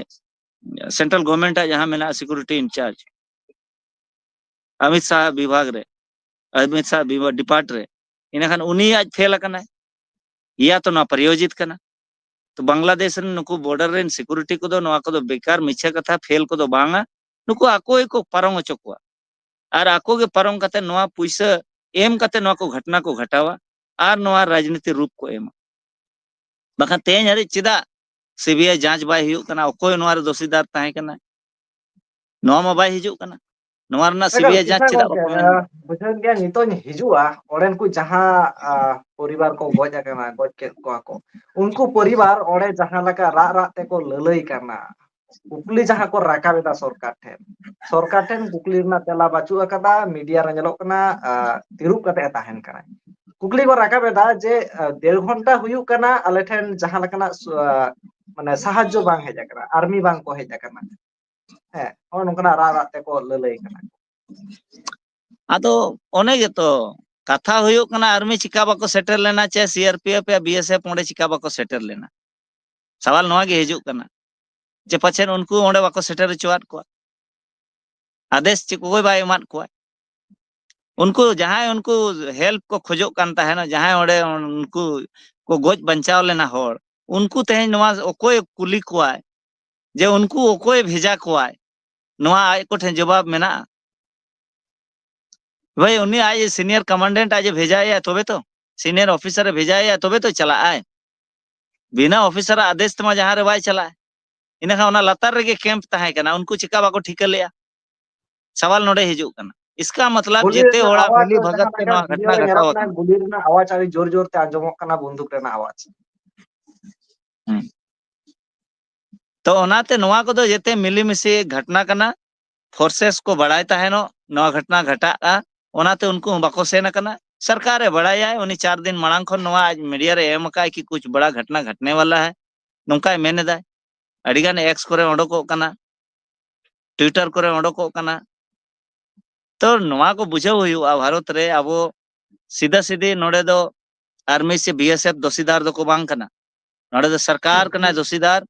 ᱥᱮᱱᱴᱨᱟᱞ ᱜᱚᱵᱷᱚᱨᱢᱮᱱᱴ ᱟᱜ ᱡᱟᱦᱟᱸ ᱢᱮᱱᱟᱜᱼᱟ ᱥᱤᱠᱩᱨᱤᱴᱤ ᱤᱱᱪᱟᱨᱡᱽ ᱚᱢᱤᱛ ᱥᱟᱦ ᱵᱤᱵᱷᱟᱜᱽ ᱨᱮ, ᱚᱢᱤᱛ ᱥᱟᱦ ᱵᱤᱵᱷᱟᱜᱽ ᱰᱤᱯᱟᱨᱴ ᱨᱮ, ᱤᱱᱟᱹᱠᱷᱟᱱ ᱩᱱᱤ ᱟᱡ ᱯᱷᱮᱞ ᱟᱠᱟᱱᱟᱭ, ᱤᱭᱟ ᱛᱚ ᱱᱚᱣᱟ ᱯᱨᱟᱭᱳᱡᱤᱛ ᱠᱟᱱᱟ᱾ ᱛᱚ ᱵᱟᱝᱞᱟᱫᱮᱥ ᱨᱮᱱ ᱱᱩᱠᱩ ᱵᱚᱰᱟᱨ ᱨᱮᱱ ᱥᱤᱠᱩᱨᱤᱴᱤ ᱠᱚᱫᱚ ᱱᱚᱣᱟ ᱠᱚᱫᱚ ᱵᱮᱠᱟᱨ ᱢᱤᱪᱷᱟᱹ ᱠᱟᱛᱷᱟ, ᱯᱷᱮᱞ ᱠᱚᱫᱚ ᱵᱟᱝᱟ, ᱱᱩᱠᱩ ᱟᱠᱚ ᱜᱮᱠᱚ ᱯᱟᱨᱚᱢ ᱦᱚᱪᱚ ᱠᱚᱣᱟ᱾ ᱟᱨ ᱟᱠᱚ ᱜᱮ ᱯᱟᱨᱚᱢ ᱠᱟᱛᱮ ᱱᱚᱣᱟ ᱯᱩᱭᱥᱟᱹ ᱮᱢ ᱠᱟᱛᱮ ᱱᱚᱣᱟ ᱠᱚ ᱜᱷᱚᱴᱱᱟ ᱠᱚ ᱜᱷᱟᱴᱟᱣᱟ ᱟᱨ ᱱᱚᱣᱟ ᱨᱟᱡᱽᱱᱤᱛᱤ ᱨᱩᱯ ᱠᱚ ᱮᱢᱟ᱾ ᱵᱟᱠᱷᱟᱱ ᱛᱮᱦᱮᱧ ᱦᱟᱹᱨᱤᱡ ᱪᱮᱫᱟᱜ ᱥᱤᱵᱤᱟᱭ ᱡᱟᱸᱪ ᱵᱟᱭ ᱦᱩᱭᱩᱜ ᱠᱟᱱᱟ? ᱚᱠᱚᱭ ᱱᱚᱣᱟ ᱨᱮ ᱫᱳᱥᱤᱫᱟᱨ ᱛᱟᱦᱮᱸ ᱠᱟᱱᱟ? ᱱᱚᱣᱟ ᱢᱟ ᱵᱟᱭ ᱦᱤᱡᱩᱜ ᱠᱟᱱᱟ᱾ ᱱᱚᱣᱟ ᱨᱮᱱᱟᱜ ᱮᱠᱟᱞ, ᱥᱤᱵᱤᱟᱭ ᱡᱟᱸᱪ ᱠᱤᱥᱱᱟ ᱪᱮᱫᱟᱜ ᱜᱚᱢᱠᱮ, ᱵᱟᱠᱚ ᱢᱮᱱ? ᱟᱸ, ᱵᱩᱡᱷᱟᱹᱣᱮᱱ ᱜᱮᱭᱟ, ᱱᱤᱛᱚᱜ ᱤᱧ ᱦᱤᱡᱩᱜᱼᱟ, ᱚᱸᱰᱮᱱ ᱠᱚ ᱡᱟᱦᱟᱸ, ᱟᱸ, ᱯᱚᱨᱤᱵᱟᱨ ᱠᱚ ᱜᱚᱡ ᱟᱠᱟᱱᱟ, ᱜᱚᱡ ᱠᱮᱫ ᱠᱚᱣᱟ ᱠᱚ, ᱩᱱᱠᱩ ᱯᱚᱨᱤᱵᱟᱨ ᱚᱸᱰᱮ ᱡᱟᱦᱟᱸ ᱞᱮᱠᱟ ᱨᱟᱜ ᱨᱟᱜ ᱛᱮᱠᱚ ᱞᱟᱹᱞᱟᱹᱭ ᱠᱟᱱᱟ, ᱠᱩᱠᱞᱤ ᱡᱟᱦᱟᱸ ᱠᱚ ᱨᱟᱠᱟᱵ ᱮᱫᱟ ᱥᱚᱨᱠᱟᱨ ᱴᱷᱮᱱ, ᱥᱚᱨᱠᱟᱨ ᱴᱷᱮᱱ ᱠᱩᱠᱞᱤ ᱨᱮᱱᱟᱜ ᱛᱮᱞᱟ ᱵᱟᱹᱪᱩᱜ ᱟᱠᱟᱫᱟ᱾ ᱢᱤᱰᱤᱭᱟ ᱨᱮ ᱧᱮᱞᱚᱜ ᱠᱟᱱᱟ, ᱟᱸ, ᱛᱤᱨᱩᱵ ᱠᱟᱛᱮ ᱮ ᱛᱟᱦᱮᱱ ᱠᱟᱱᱟᱭ᱾ ᱠᱩᱠᱞᱤ ᱠᱚ ᱨᱟᱠᱟᱵ ᱮᱫᱟ ᱡᱮ, ᱟᱸ, ᱰᱮᱲ ᱜᱷᱚᱱᱴᱟ ᱦᱩᱭᱩᱜ ᱠᱟᱱᱟ ᱟᱞᱮ ᱴᱷᱮᱱ ᱡᱟᱦᱟᱸ ᱞᱮᱠᱟᱱᱟᱜ ᱥᱩ-, ᱟᱸ, ᱢᱟᱱᱮ ᱥᱟᱦᱟᱡᱽᱡᱚ ᱵᱟᱝ ᱦᱮᱡ ᱟᱠᱟᱱᱟ, ᱟᱨᱢᱤ ᱵᱟᱝ ᱠᱚ ᱦᱮᱡ ᱟᱠᱟᱱᱟ᱾ ᱦᱮᱸ, ᱱᱚᱜᱼᱚ ᱱᱚᱝᱠᱟᱱᱟᱜ ᱨᱟᱜ ᱨᱟᱜ ᱛᱮᱠᱚ ᱞᱟᱹᱞᱟᱹᱭ ᱠᱟᱱᱟ᱾ ᱟᱫᱚ ᱚᱱᱮ ᱜᱮᱛᱚ ᱠᱟᱛᱷᱟ ᱦᱩᱭᱩᱜ ᱠᱟᱱᱟ, ᱟᱨᱢᱤ ᱪᱤᱠᱟ ᱵᱟᱠᱚ ᱥᱮᱴᱮᱨ ᱞᱮᱱᱟ, ᱪᱮ ᱥᱤ ᱟᱨ ᱯᱤ ᱮᱯᱷ ᱭᱟ ᱵᱤ ᱮᱥ ᱮᱯᱷ ᱚᱸᱰᱮ ᱪᱤᱠᱟ ᱵᱟᱠᱚ ᱥᱮᱴᱮᱨ ᱞᱮᱱᱟ? ᱥᱟᱣᱟᱞ ᱱᱚᱣᱟ ᱜᱮ ᱦᱤᱡᱩᱜ ᱠᱟᱱᱟ ᱡᱮ ᱯᱟᱪᱷᱮᱫ ᱩᱱᱠᱩ ᱚᱸᱰᱮ ᱵᱟᱠᱚ ᱥᱮᱴᱮᱨ ᱦᱚᱪᱚᱣᱟᱫ ᱠᱚᱣᱟ, ᱟᱫᱮᱥ ᱪᱮᱫ ᱠᱚ ᱵᱟᱭ ᱮᱢᱟᱫ ᱠᱚᱣᱟ᱾ ᱩᱱᱠᱩ ᱡᱟᱦᱟᱸᱭ ᱩᱱᱠᱩ ᱦᱮᱞᱯ ᱠᱚ ᱠᱷᱚᱡᱚᱜ ᱠᱟᱱ ᱛᱟᱦᱮᱱᱟ, ᱡᱟᱦᱟᱸᱭ ᱚᱸᱰᱮ ᱩᱱᱠᱩ ᱠᱚ ᱜᱚᱡ ᱵᱟᱧᱪᱟᱣ ᱞᱮᱱᱟ ᱦᱚᱲ, ᱩᱱᱠᱩ ᱛᱮᱦᱮᱧ ᱱᱚᱣᱟ ᱚᱠᱚᱭ ᱠᱩᱞᱤ ᱠᱚᱣᱟᱭ ᱡᱮ ᱩᱱᱠᱩ ᱚᱠᱚᱭ ᱵᱷᱮᱡᱟ ᱠᱚᱣᱟᱭ? ᱱᱚᱣᱟ ᱟᱡ ᱠᱚᱴᱷᱮᱱ ᱡᱚᱵᱟᱵ ᱢᱮᱱᱟᱜᱼᱟ? ᱵᱷᱟᱹᱭ, ᱩᱱᱤ ᱟᱡ ᱥᱤᱱᱤᱭᱟᱨ ᱠᱚᱢᱟᱱᱰᱮᱱᱴ ᱟᱡ ᱮ ᱵᱷᱮᱡᱟᱭᱮᱭᱟ, ᱛᱚᱵᱮ ᱛᱚ᱾ ᱥᱤᱱᱤᱭᱟᱨ ᱚᱯᱷᱤᱥᱟᱨ ᱮ ᱵᱷᱮᱡᱟᱭᱮᱭᱟ, ᱛᱚᱵᱮ ᱛᱚ ᱪᱟᱞᱟᱜ ᱟᱭ᱾ ᱵᱤᱱᱟᱹ ᱚᱯᱷᱤᱥᱟᱨᱟᱜ ᱟᱫᱮᱥ ᱛᱮᱢᱟ ᱡᱟᱦᱟᱸ ᱨᱮ ᱵᱟᱭ ᱪᱟᱞᱟᱜᱼᱟ᱾ ᱤᱱᱟᱹᱠᱷᱟᱱ ᱚᱱᱟ ᱞᱟᱛᱟᱨ ᱨᱮᱜᱮ ᱠᱮᱢᱯ ᱛᱟᱦᱮᱸ ᱠᱟᱱᱟ, ᱩᱱᱠᱩ ᱪᱤᱠᱟ ᱵᱟᱠᱚ ᱴᱷᱤᱠᱟᱹ ᱞᱮᱜᱼᱟ? ᱥᱟᱣᱟᱞ ᱱᱚᱰᱮ ᱦᱤᱡᱩᱜ ᱠᱟᱱᱟ᱾ ᱤᱥᱠᱟ ᱢᱚᱛᱞᱚᱵ ᱜᱩᱞᱤ ᱡᱮᱛᱮ ᱨᱮᱱᱟᱜ ᱦᱚᱲᱟᱜ ᱟᱣᱟᱡᱽ ᱢᱤᱞᱤ ᱡᱟᱦᱟᱸ ᱵᱷᱟᱜᱟᱛ ᱛᱮ ᱞᱮᱠᱟ ᱱᱚᱣᱟ ᱵᱷᱤᱰᱤᱭᱳ ᱜᱷᱚᱴᱱᱟ ᱨᱮ ᱜᱷᱟᱴᱟᱣ ᱧᱮᱞᱚᱜ ᱠᱟᱱᱟ, ᱟᱠᱟᱱᱟ᱾ ᱜᱩᱞᱤ ᱨᱮᱱᱟᱜ ᱟᱣᱟᱡᱽ ᱟᱹᱰᱤ ᱡᱳᱨ ᱡᱳᱨ ᱛᱮ ᱟᱸᱡᱚᱢᱚᱜ ᱠᱟᱱᱟ, ᱵᱚᱱᱫᱩᱠ ᱨᱮᱱᱟᱜ ᱟᱣᱟᱡᱽ᱾ ᱦᱩᱸ᱾ ᱛᱚ ᱚᱱᱟᱛᱮ ᱱᱚᱣᱟ ᱠᱚᱫᱚ ᱡᱮᱛᱮ ᱢᱤᱞᱮᱢᱤᱥᱮ ᱜᱷᱚᱴᱱᱟ ᱠᱟᱱᱟ, ᱯᱷᱳᱨᱥᱮᱥ ᱠᱚ ᱵᱟᱲᱟᱭ ᱛᱟᱦᱮᱱᱚᱜ ᱱᱚᱣᱟ ᱜᱷᱚᱴᱱᱟ ᱜᱷᱟᱴᱟᱜᱼᱟ, ᱚᱱᱟᱛᱮ ᱩᱱᱠᱩ ᱦᱚᱸ ᱵᱟᱠᱚ ᱥᱮᱱ ᱟᱠᱟᱱᱟ᱾ ᱥᱚᱨᱠᱟᱨᱮ ᱵᱟᱲᱟᱭᱟᱭ, ᱩᱱᱤ ᱪᱟᱨ ᱫᱤᱱ ᱢᱟᱲᱟᱝ ᱠᱷᱚᱱ ᱱᱚᱣᱟ ᱟᱡ ᱢᱤᱰᱤᱭᱟ ᱨᱮ ᱮᱢ ᱟᱠᱟᱫᱼᱟᱭ ᱠᱤ ᱠᱩᱪ ᱵᱟᱲᱟ ᱜᱷᱚᱴᱱᱟ ᱜᱷᱚᱴᱱᱮ ᱣᱟᱞᱟ ᱦᱟᱭ, ᱱᱚᱝᱠᱟᱭ ᱢᱮᱱ ᱮᱫᱟᱭ᱾ ᱟᱹᱰᱤᱜᱟᱱ ᱮᱠᱥ ᱠᱚᱨᱮ ᱚᱰᱚᱠᱚᱜ ᱠᱟᱱᱟ, ᱴᱩᱭᱴᱟᱨ ᱠᱚᱨᱮ ᱚᱰᱚᱠᱚᱜ ᱠᱟᱱᱟ᱾ ᱛᱚ ᱱᱚᱣᱟ ᱠᱚ ᱵᱩᱡᱷᱟᱹᱣ ᱦᱩᱭᱩᱜᱼᱟ, ᱵᱷᱟᱨᱚᱛ ᱨᱮ ᱟᱵᱚ ᱥᱤᱫᱷᱟᱹ ᱥᱤᱫᱷᱤ ᱱᱚᱰᱮ ᱫᱚ ᱟᱨᱢᱤ ᱥᱮ ᱵᱤ ᱮᱥ ᱮᱯᱷ ᱫᱳᱥᱤᱫᱟᱨ ᱫᱚᱠᱚ ᱵᱟᱝ ᱠᱟᱱᱟ᱾ ᱱᱚᱰᱮ ᱫᱚ ᱥᱚᱨᱠᱟᱨ ᱠᱟᱱᱟᱭ ᱫᱳᱥᱤᱫᱟᱨ,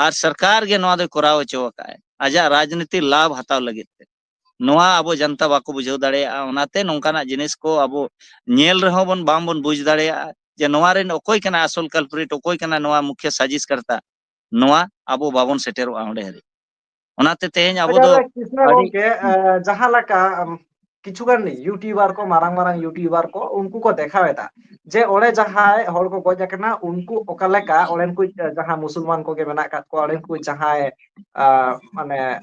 ᱟᱨ ᱥᱚᱨᱠᱟᱨ ᱜᱮ ᱱᱚᱣᱟ ᱫᱚᱭ ᱠᱚᱨᱟᱣ ᱦᱚᱪᱚ ᱟᱠᱟᱫᱼᱟᱭ᱾ ᱟᱡᱟᱜ ᱨᱟᱡᱽᱱᱤᱛᱤ ᱞᱟᱵᱷ ᱦᱟᱛᱟᱣ ᱞᱟᱹᱜᱤᱫ ᱛᱮ᱾ ᱱᱚᱣᱟ ᱟᱵᱚ ᱡᱟᱱᱛᱟ ᱵᱟᱠᱚ ᱵᱩᱡᱷᱟᱹᱣ ᱫᱟᱲᱮᱭᱟᱜᱼᱟ, ᱚᱱᱟᱛᱮ ᱱᱚᱝᱠᱟᱱᱟᱜ ᱡᱤᱱᱤᱥ ᱠᱚ ᱟᱵᱚ ᱧᱮᱞ ᱨᱮᱦᱚᱸ ᱵᱚᱱ ᱵᱟᱝ ᱵᱚᱱ ᱵᱩᱡᱽ ᱫᱟᱲᱮᱭᱟᱜᱼᱟ ᱡᱮ ᱱᱚᱣᱟ ᱨᱮᱱ ᱚᱠᱚᱭ ᱠᱟᱱᱟᱭ ᱟᱥᱚᱞ ᱠᱟᱞᱯᱨᱤᱴ, ᱚᱠᱚᱭ ᱠᱟᱱᱟᱭ ᱱᱚᱣᱟ ᱢᱩᱠᱷᱭᱟᱹ ᱥᱟᱡᱤᱥ ᱠᱟᱨᱛᱟ᱾ ᱱᱚᱣᱟ ᱟᱵᱚ ᱵᱟᱵᱚᱱ ᱥᱮᱴᱮᱨᱚᱜᱼᱟ ᱚᱸᱰᱮ ᱦᱟᱹᱨᱤᱡ᱾ ᱚᱱᱟᱛᱮ ᱛᱮᱦᱮᱧ ᱟᱵᱚ ᱫᱚ ᱛᱟᱦᱚᱞᱮ ᱠᱨᱤᱥᱱᱟ ᱟᱹᱰᱤ ᱜᱚᱢᱠᱮ, ᱮ, ᱡᱟᱦᱟᱸ ᱞᱮᱠᱟ, ᱟᱢ, ᱠᱤᱪᱷᱩᱜᱟᱱ YouTuber ᱠᱚ, ᱢᱟᱨᱟᱝ ᱢᱟᱨᱟᱝ YouTuber ᱠᱚ, ᱩᱱᱠᱩ ᱠᱚ ᱫᱮᱠᱷᱟᱣ ᱮᱫᱟ ᱡᱮ ᱚᱸᱰᱮ ᱡᱟᱦᱟᱸᱭ ᱦᱚᱲ ᱠᱚ ᱜᱚᱡ ᱟᱠᱟᱱᱟ, ᱩᱱᱠᱩ ᱚᱠᱟ ᱞᱮᱠᱟ, ᱚᱸᱰᱮᱱ ᱠᱚ ᱡᱟᱦᱟᱸ ᱢᱩᱥᱚᱞᱢᱟᱱ ᱠᱚᱜᱮ ᱢᱮᱱᱟᱜ ᱟᱠᱟᱫ ᱠᱚᱣᱟ, ᱚᱸᱰᱮᱱ ᱠᱚ ᱡᱟᱦᱟᱸᱭ, ᱟ, ᱢᱟᱱᱮ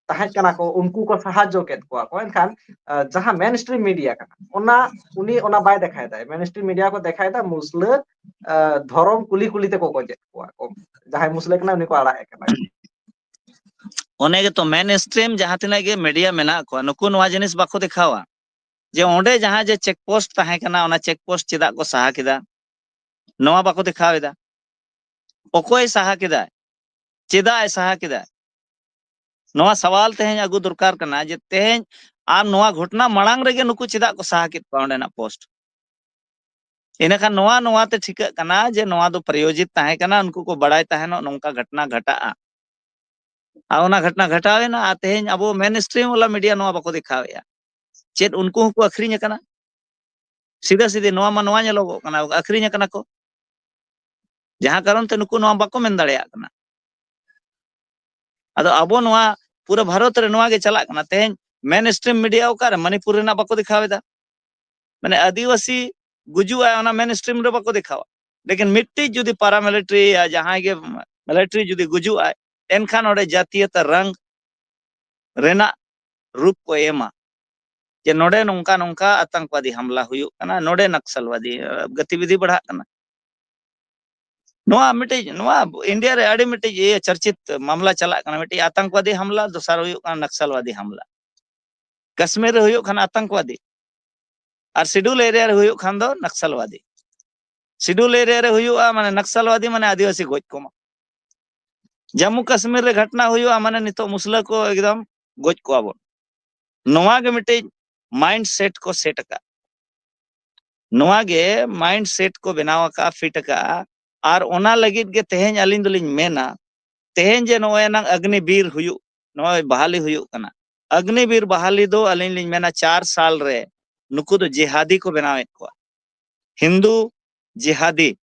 ᱛᱟᱦᱮᱸ ᱠᱟᱱᱟ ᱠᱚ, ᱩᱱᱠᱩ ᱠᱚ ᱥᱟᱦᱟᱡᱽᱡᱚ ᱠᱮᱫ ᱠᱚᱣᱟ ᱠᱚ᱾ ᱮᱱᱠᱷᱟᱱ, ᱟ, ᱡᱟᱦᱟᱸ ᱢᱮᱱ ᱥᱴᱨᱤᱢ ᱢᱤᱰᱤᱭᱟ ᱠᱟᱱᱟ, ᱚᱱᱟ, ᱩᱱᱤ ᱚᱱᱟ ᱵᱟᱭ ᱫᱮᱠᱷᱟᱣ ᱮᱫᱟ᱾ ᱢᱮᱱ ᱥᱴᱨᱤᱢ ᱢᱤᱰᱤᱭᱟ ᱠᱚ ᱫᱮᱠᱷᱟᱣ ᱮᱫᱟ ᱢᱩᱥᱞᱟᱹ, ᱟ, ᱫᱷᱚᱨᱚᱢ ᱠᱩᱞᱤ ᱠᱩᱞᱤ ᱛᱮᱠᱚ ᱜᱚᱡᱮᱫ ᱠᱚᱣᱟ ᱠᱚ᱾ ᱡᱟᱦᱟᱸᱭ ᱢᱩᱥᱞᱟᱹ ᱠᱟᱱᱟᱭ, ᱩᱱᱤ ᱠᱚ ᱟᱲᱟᱜ ᱮ ᱠᱟᱱᱟ᱾ ᱚᱱᱮ ᱜᱮᱛᱚ, ᱢᱮᱱ ᱥᱴᱨᱤᱢ ᱡᱟᱦᱟᱸ ᱛᱤᱱᱟᱹᱜ ᱜᱮ ᱢᱤᱰᱤᱭᱟ ᱢᱮᱱᱟᱜ ᱠᱚᱣᱟ, ᱱᱩᱠᱩ ᱱᱚᱣᱟ ᱡᱤᱱᱤᱥ ᱵᱟᱠᱚ ᱫᱮᱠᱷᱟᱣᱟ ᱡᱮ ᱚᱸᱰᱮ ᱡᱟᱦᱟᱸ ᱡᱮ ᱪᱮᱠ ᱯᱳᱥᱴ ᱛᱟᱦᱮᱸ ᱠᱟᱱᱟ, ᱚᱱᱟ ᱪᱮᱠ ᱯᱳᱥᱴ ᱪᱮᱫᱟᱜ ᱠᱚ ᱥᱟᱦᱟ ᱠᱮᱫᱟ, ᱱᱚᱣᱟ ᱵᱟᱠᱚ ᱫᱮᱠᱷᱟᱣ ᱮᱫᱟ᱾ ᱚᱠᱚᱭ ᱥᱟᱦᱟ ᱠᱮᱫᱟᱭ, ᱪᱮᱫᱟᱜ ᱮ ᱥᱟᱦᱟ ᱠᱮᱫᱟ, ᱱᱚᱣᱟ ᱥᱟᱣᱟᱞ ᱛᱮᱦᱮᱧ ᱟᱹᱜᱩ ᱫᱚᱨᱠᱟᱨ ᱠᱟᱱᱟ ᱡᱮ ᱛᱮᱦᱮᱧ ᱟᱨ ᱱᱚᱣᱟ ᱜᱷᱚᱴᱚᱱᱟ ᱢᱟᱲᱟᱝ ᱨᱮᱜᱮ ᱱᱩᱠᱩ ᱪᱮᱫᱟᱜ ᱠᱚ ᱥᱟᱦᱟ ᱠᱮᱫ ᱠᱚᱣᱟ ᱚᱸᱰᱮᱱᱟᱜ ᱯᱳᱥᱴ᱾ ᱤᱱᱟᱹᱠᱷᱟᱱ ᱱᱚᱣᱟ, ᱱᱚᱣᱟ ᱛᱮ ᱴᱷᱤᱠᱟᱹᱜ ᱠᱟᱱᱟ ᱡᱮ ᱱᱚᱣᱟ ᱫᱚ ᱯᱨᱟᱭᱳᱡᱤᱛ ᱛᱟᱦᱮᱸ ᱠᱟᱱᱟ, ᱩᱱᱠᱩ ᱠᱚ ᱵᱟᱲᱟᱭ ᱛᱟᱦᱮᱱᱚᱜ ᱱᱚᱝᱠᱟ ᱜᱷᱚᱴᱚᱱᱟ ᱜᱷᱟᱴᱟᱜᱼᱟ᱾ ᱟᱨ ᱚᱱᱟ ᱜᱷᱚᱴᱚᱱᱟ ᱜᱷᱟᱴᱟᱣ ᱮᱱᱟ, ᱟᱨ ᱛᱮᱦᱮᱧ ᱟᱵᱚ ᱢᱮᱱ ᱥᱴᱨᱤᱢ ᱣᱟᱞᱟ ᱢᱤᱰᱤᱭᱟ ᱱᱚᱣᱟ ᱵᱟᱠᱚ ᱫᱮᱠᱷᱟᱣᱮᱫᱼᱟ᱾ ᱪᱮᱫ ᱩᱱᱠᱩ ᱦᱚᱸᱠᱚ ᱟᱹᱠᱷᱨᱤᱧ ᱟᱠᱟᱱᱟ? ᱥᱤᱫᱷᱟᱹ ᱥᱤᱫᱷᱤ ᱱᱚᱣᱟ ᱢᱟ ᱱᱚᱣᱟ ᱧᱮᱞᱚᱜᱚᱜ ᱠᱟᱱᱟ, ᱟᱹᱠᱷᱨᱤᱧ ᱟᱠᱟᱱᱟ ᱠᱚ, ᱡᱟᱦᱟᱸ ᱠᱟᱨᱚᱱ ᱛᱮ ᱱᱩᱠᱩ ᱱᱚᱣᱟ ᱵᱟᱠᱚ ᱢᱮᱱ ᱫᱟᱲᱮᱭᱟᱜ ᱠᱟᱱᱟ᱾ ᱟᱫᱚ ᱟᱵᱚ ᱱᱚᱣᱟ ᱯᱩᱨᱟᱹ ᱵᱷᱟᱨᱚᱛ ᱨᱮ ᱱᱚᱣᱟ ᱜᱮ ᱪᱟᱞᱟᱜ ᱠᱟᱱᱟ᱾ ᱛᱮᱦᱮᱧ ᱢᱮᱱ ᱥᱴᱨᱤᱢ ᱢᱤᱰᱤᱭᱟ ᱚᱠᱟᱨᱮ? ᱢᱟᱱᱤᱯᱩᱨ ᱨᱮᱱᱟᱜ ᱵᱟᱠᱚ ᱫᱮᱠᱷᱟᱣ ᱮᱫᱟ᱾ ᱢᱟᱱᱮ ᱟᱹᱫᱤᱵᱟᱹᱥᱤ ᱜᱩᱡᱩᱜ ᱟᱭ, ᱚᱱᱟ ᱢᱮᱱ ᱥᱴᱨᱤᱢ ᱨᱮ ᱵᱟᱠᱚ ᱫᱮᱠᱷᱟᱣᱟ᱾ ᱞᱮᱠᱤᱱ ᱢᱤᱫᱴᱤᱡ ᱡᱩᱫᱤ ᱯᱟᱨᱟ ᱢᱤᱞᱤᱴᱟᱨᱤ ᱭᱟ ᱡᱟᱦᱟᱸᱭ ᱜᱮ ᱢᱤᱞᱤᱴᱟᱨᱤ ᱡᱩᱫᱤ ᱜᱩᱡᱩᱜ ᱟᱭ, ᱮᱱᱠᱷᱟᱱ ᱚᱸᱰᱮ ᱡᱟᱹᱛᱤᱭᱚᱛᱟ ᱨᱟᱝ ᱨᱮᱱᱟᱜ ᱨᱩᱯ ᱠᱚ ᱮᱢᱟ, ᱡᱮ ᱱᱚᱰᱮ ᱱᱚᱝᱠᱟ ᱱᱚᱝᱠᱟ ᱟᱛᱟᱝᱠᱵᱟᱫᱤ ᱦᱟᱢᱞᱟ ᱦᱩᱭᱩᱜ ᱠᱟᱱᱟ, ᱱᱚᱰᱮ ᱱᱟᱠᱥᱟᱞᱵᱟᱫᱤ, ᱟᱸ, ᱜᱚᱛᱤᱵᱤᱫᱷᱤ ᱵᱟᱲᱦᱟᱜ ᱠᱟᱱᱟ᱾ ᱱᱚᱣᱟ ᱢᱤᱫᱴᱤᱡ, ᱱᱚᱣᱟ ᱤᱱᱰᱤᱭᱟ ᱨᱮ ᱟᱹᱰᱤ ᱢᱤᱫᱴᱤᱡ ᱤᱭᱟᱹ ᱪᱚᱨᱪᱤᱛ ᱢᱟᱢᱞᱟ ᱪᱟᱞᱟᱜ ᱠᱟᱱᱟ, ᱢᱤᱫᱴᱤᱡ ᱟᱛᱟᱝᱠᱵᱟᱫᱤ ᱦᱟᱢᱞᱟ, ᱫᱚᱥᱟᱨ ᱦᱩᱭᱩᱜ ᱠᱟᱱᱟ ᱱᱟᱠᱥᱟᱞᱵᱟᱫᱤ ᱦᱟᱢᱞᱟ᱾ ᱠᱟᱥᱢᱤᱨ ᱨᱮ ᱦᱩᱭᱩᱜ ᱠᱷᱟᱱ ᱟᱛᱟᱝᱠᱵᱟᱫᱤ, ᱟᱨ ᱥᱤᱰᱩᱞ ᱮᱨᱤᱭᱟ ᱨᱮ ᱦᱩᱭᱩᱜ ᱠᱷᱟᱱ ᱫᱚ ᱱᱟᱠᱥᱟᱞᱵᱟᱫᱤ᱾ ᱥᱤᱰᱩᱞ ᱮᱨᱤᱭᱟ ᱨᱮ ᱦᱩᱭᱩᱜᱼᱟ ᱢᱟᱱᱮ ᱱᱟᱠᱥᱟᱞᱵᱟᱫᱤ ᱢᱟᱱᱮ ᱟᱹᱫᱤᱵᱟᱹᱥᱤ ᱜᱚᱡ ᱠᱚᱢᱟ᱾ ᱡᱟᱢᱢᱩ ᱠᱟᱥᱢᱤᱨ ᱨᱮ ᱜᱷᱚᱴᱚᱱᱟ ᱦᱩᱭᱩᱜᱼᱟ ᱢᱟᱱᱮ ᱱᱤᱛᱚᱜ ᱢᱩᱥᱞᱟᱹ ᱠᱚ ᱮᱠᱫᱚᱢ ᱜᱚᱡ ᱠᱚᱣᱟ ᱵᱚᱱ᱾ ᱱᱚᱣᱟ ᱜᱮ ᱢᱤᱫᱴᱤᱡ ᱢᱟᱭᱤᱱᱰ ᱥᱮᱴ ᱠᱚ ᱥᱮᱴ ᱟᱠᱟᱫ, ᱱᱚᱣᱟ ᱜᱮ ᱢᱟᱭᱤᱱᱰ ᱥᱮᱴ ᱠᱚ ᱵᱮᱱᱟᱣ ᱟᱠᱟᱫᱼᱟ, ᱯᱷᱤᱴ ᱟᱠᱟᱫᱼᱟ᱾ ᱟᱨ ᱚᱱᱟ ᱞᱟᱹᱜᱤᱫ ᱜᱮ ᱛᱮᱦᱮᱧ ᱟᱹᱞᱤᱧ ᱫᱚᱞᱤᱧ ᱢᱮᱱᱟ, ᱛᱮᱦᱮᱧ ᱡᱮ ᱱᱚᱜᱼᱚᱭ ᱱᱟᱝ ᱟᱜᱽᱱᱤᱵᱤᱨ ᱦᱩᱭᱩᱜ, ᱱᱚᱜᱼᱚᱭ ᱵᱟᱦᱟᱞᱤ ᱦᱩᱭᱩᱜ ᱠᱟᱱᱟ, ᱟᱜᱽᱱᱤᱵᱤᱨ ᱵᱟᱦᱟᱞᱤ ᱫᱚ ᱟᱹᱞᱤᱧ ᱞᱤᱧ ᱢᱮᱱᱟ ᱪᱟᱨ ᱥᱟᱞ ᱨᱮ ᱱᱩᱠᱩ ᱫᱚ ᱡᱮᱦᱟᱫᱤ ᱠᱚ ᱵᱮᱱᱟᱣᱮᱫ ᱠᱚᱣᱟ, ᱦᱤᱱᱫᱩ ᱡᱮᱦᱟᱫᱤ,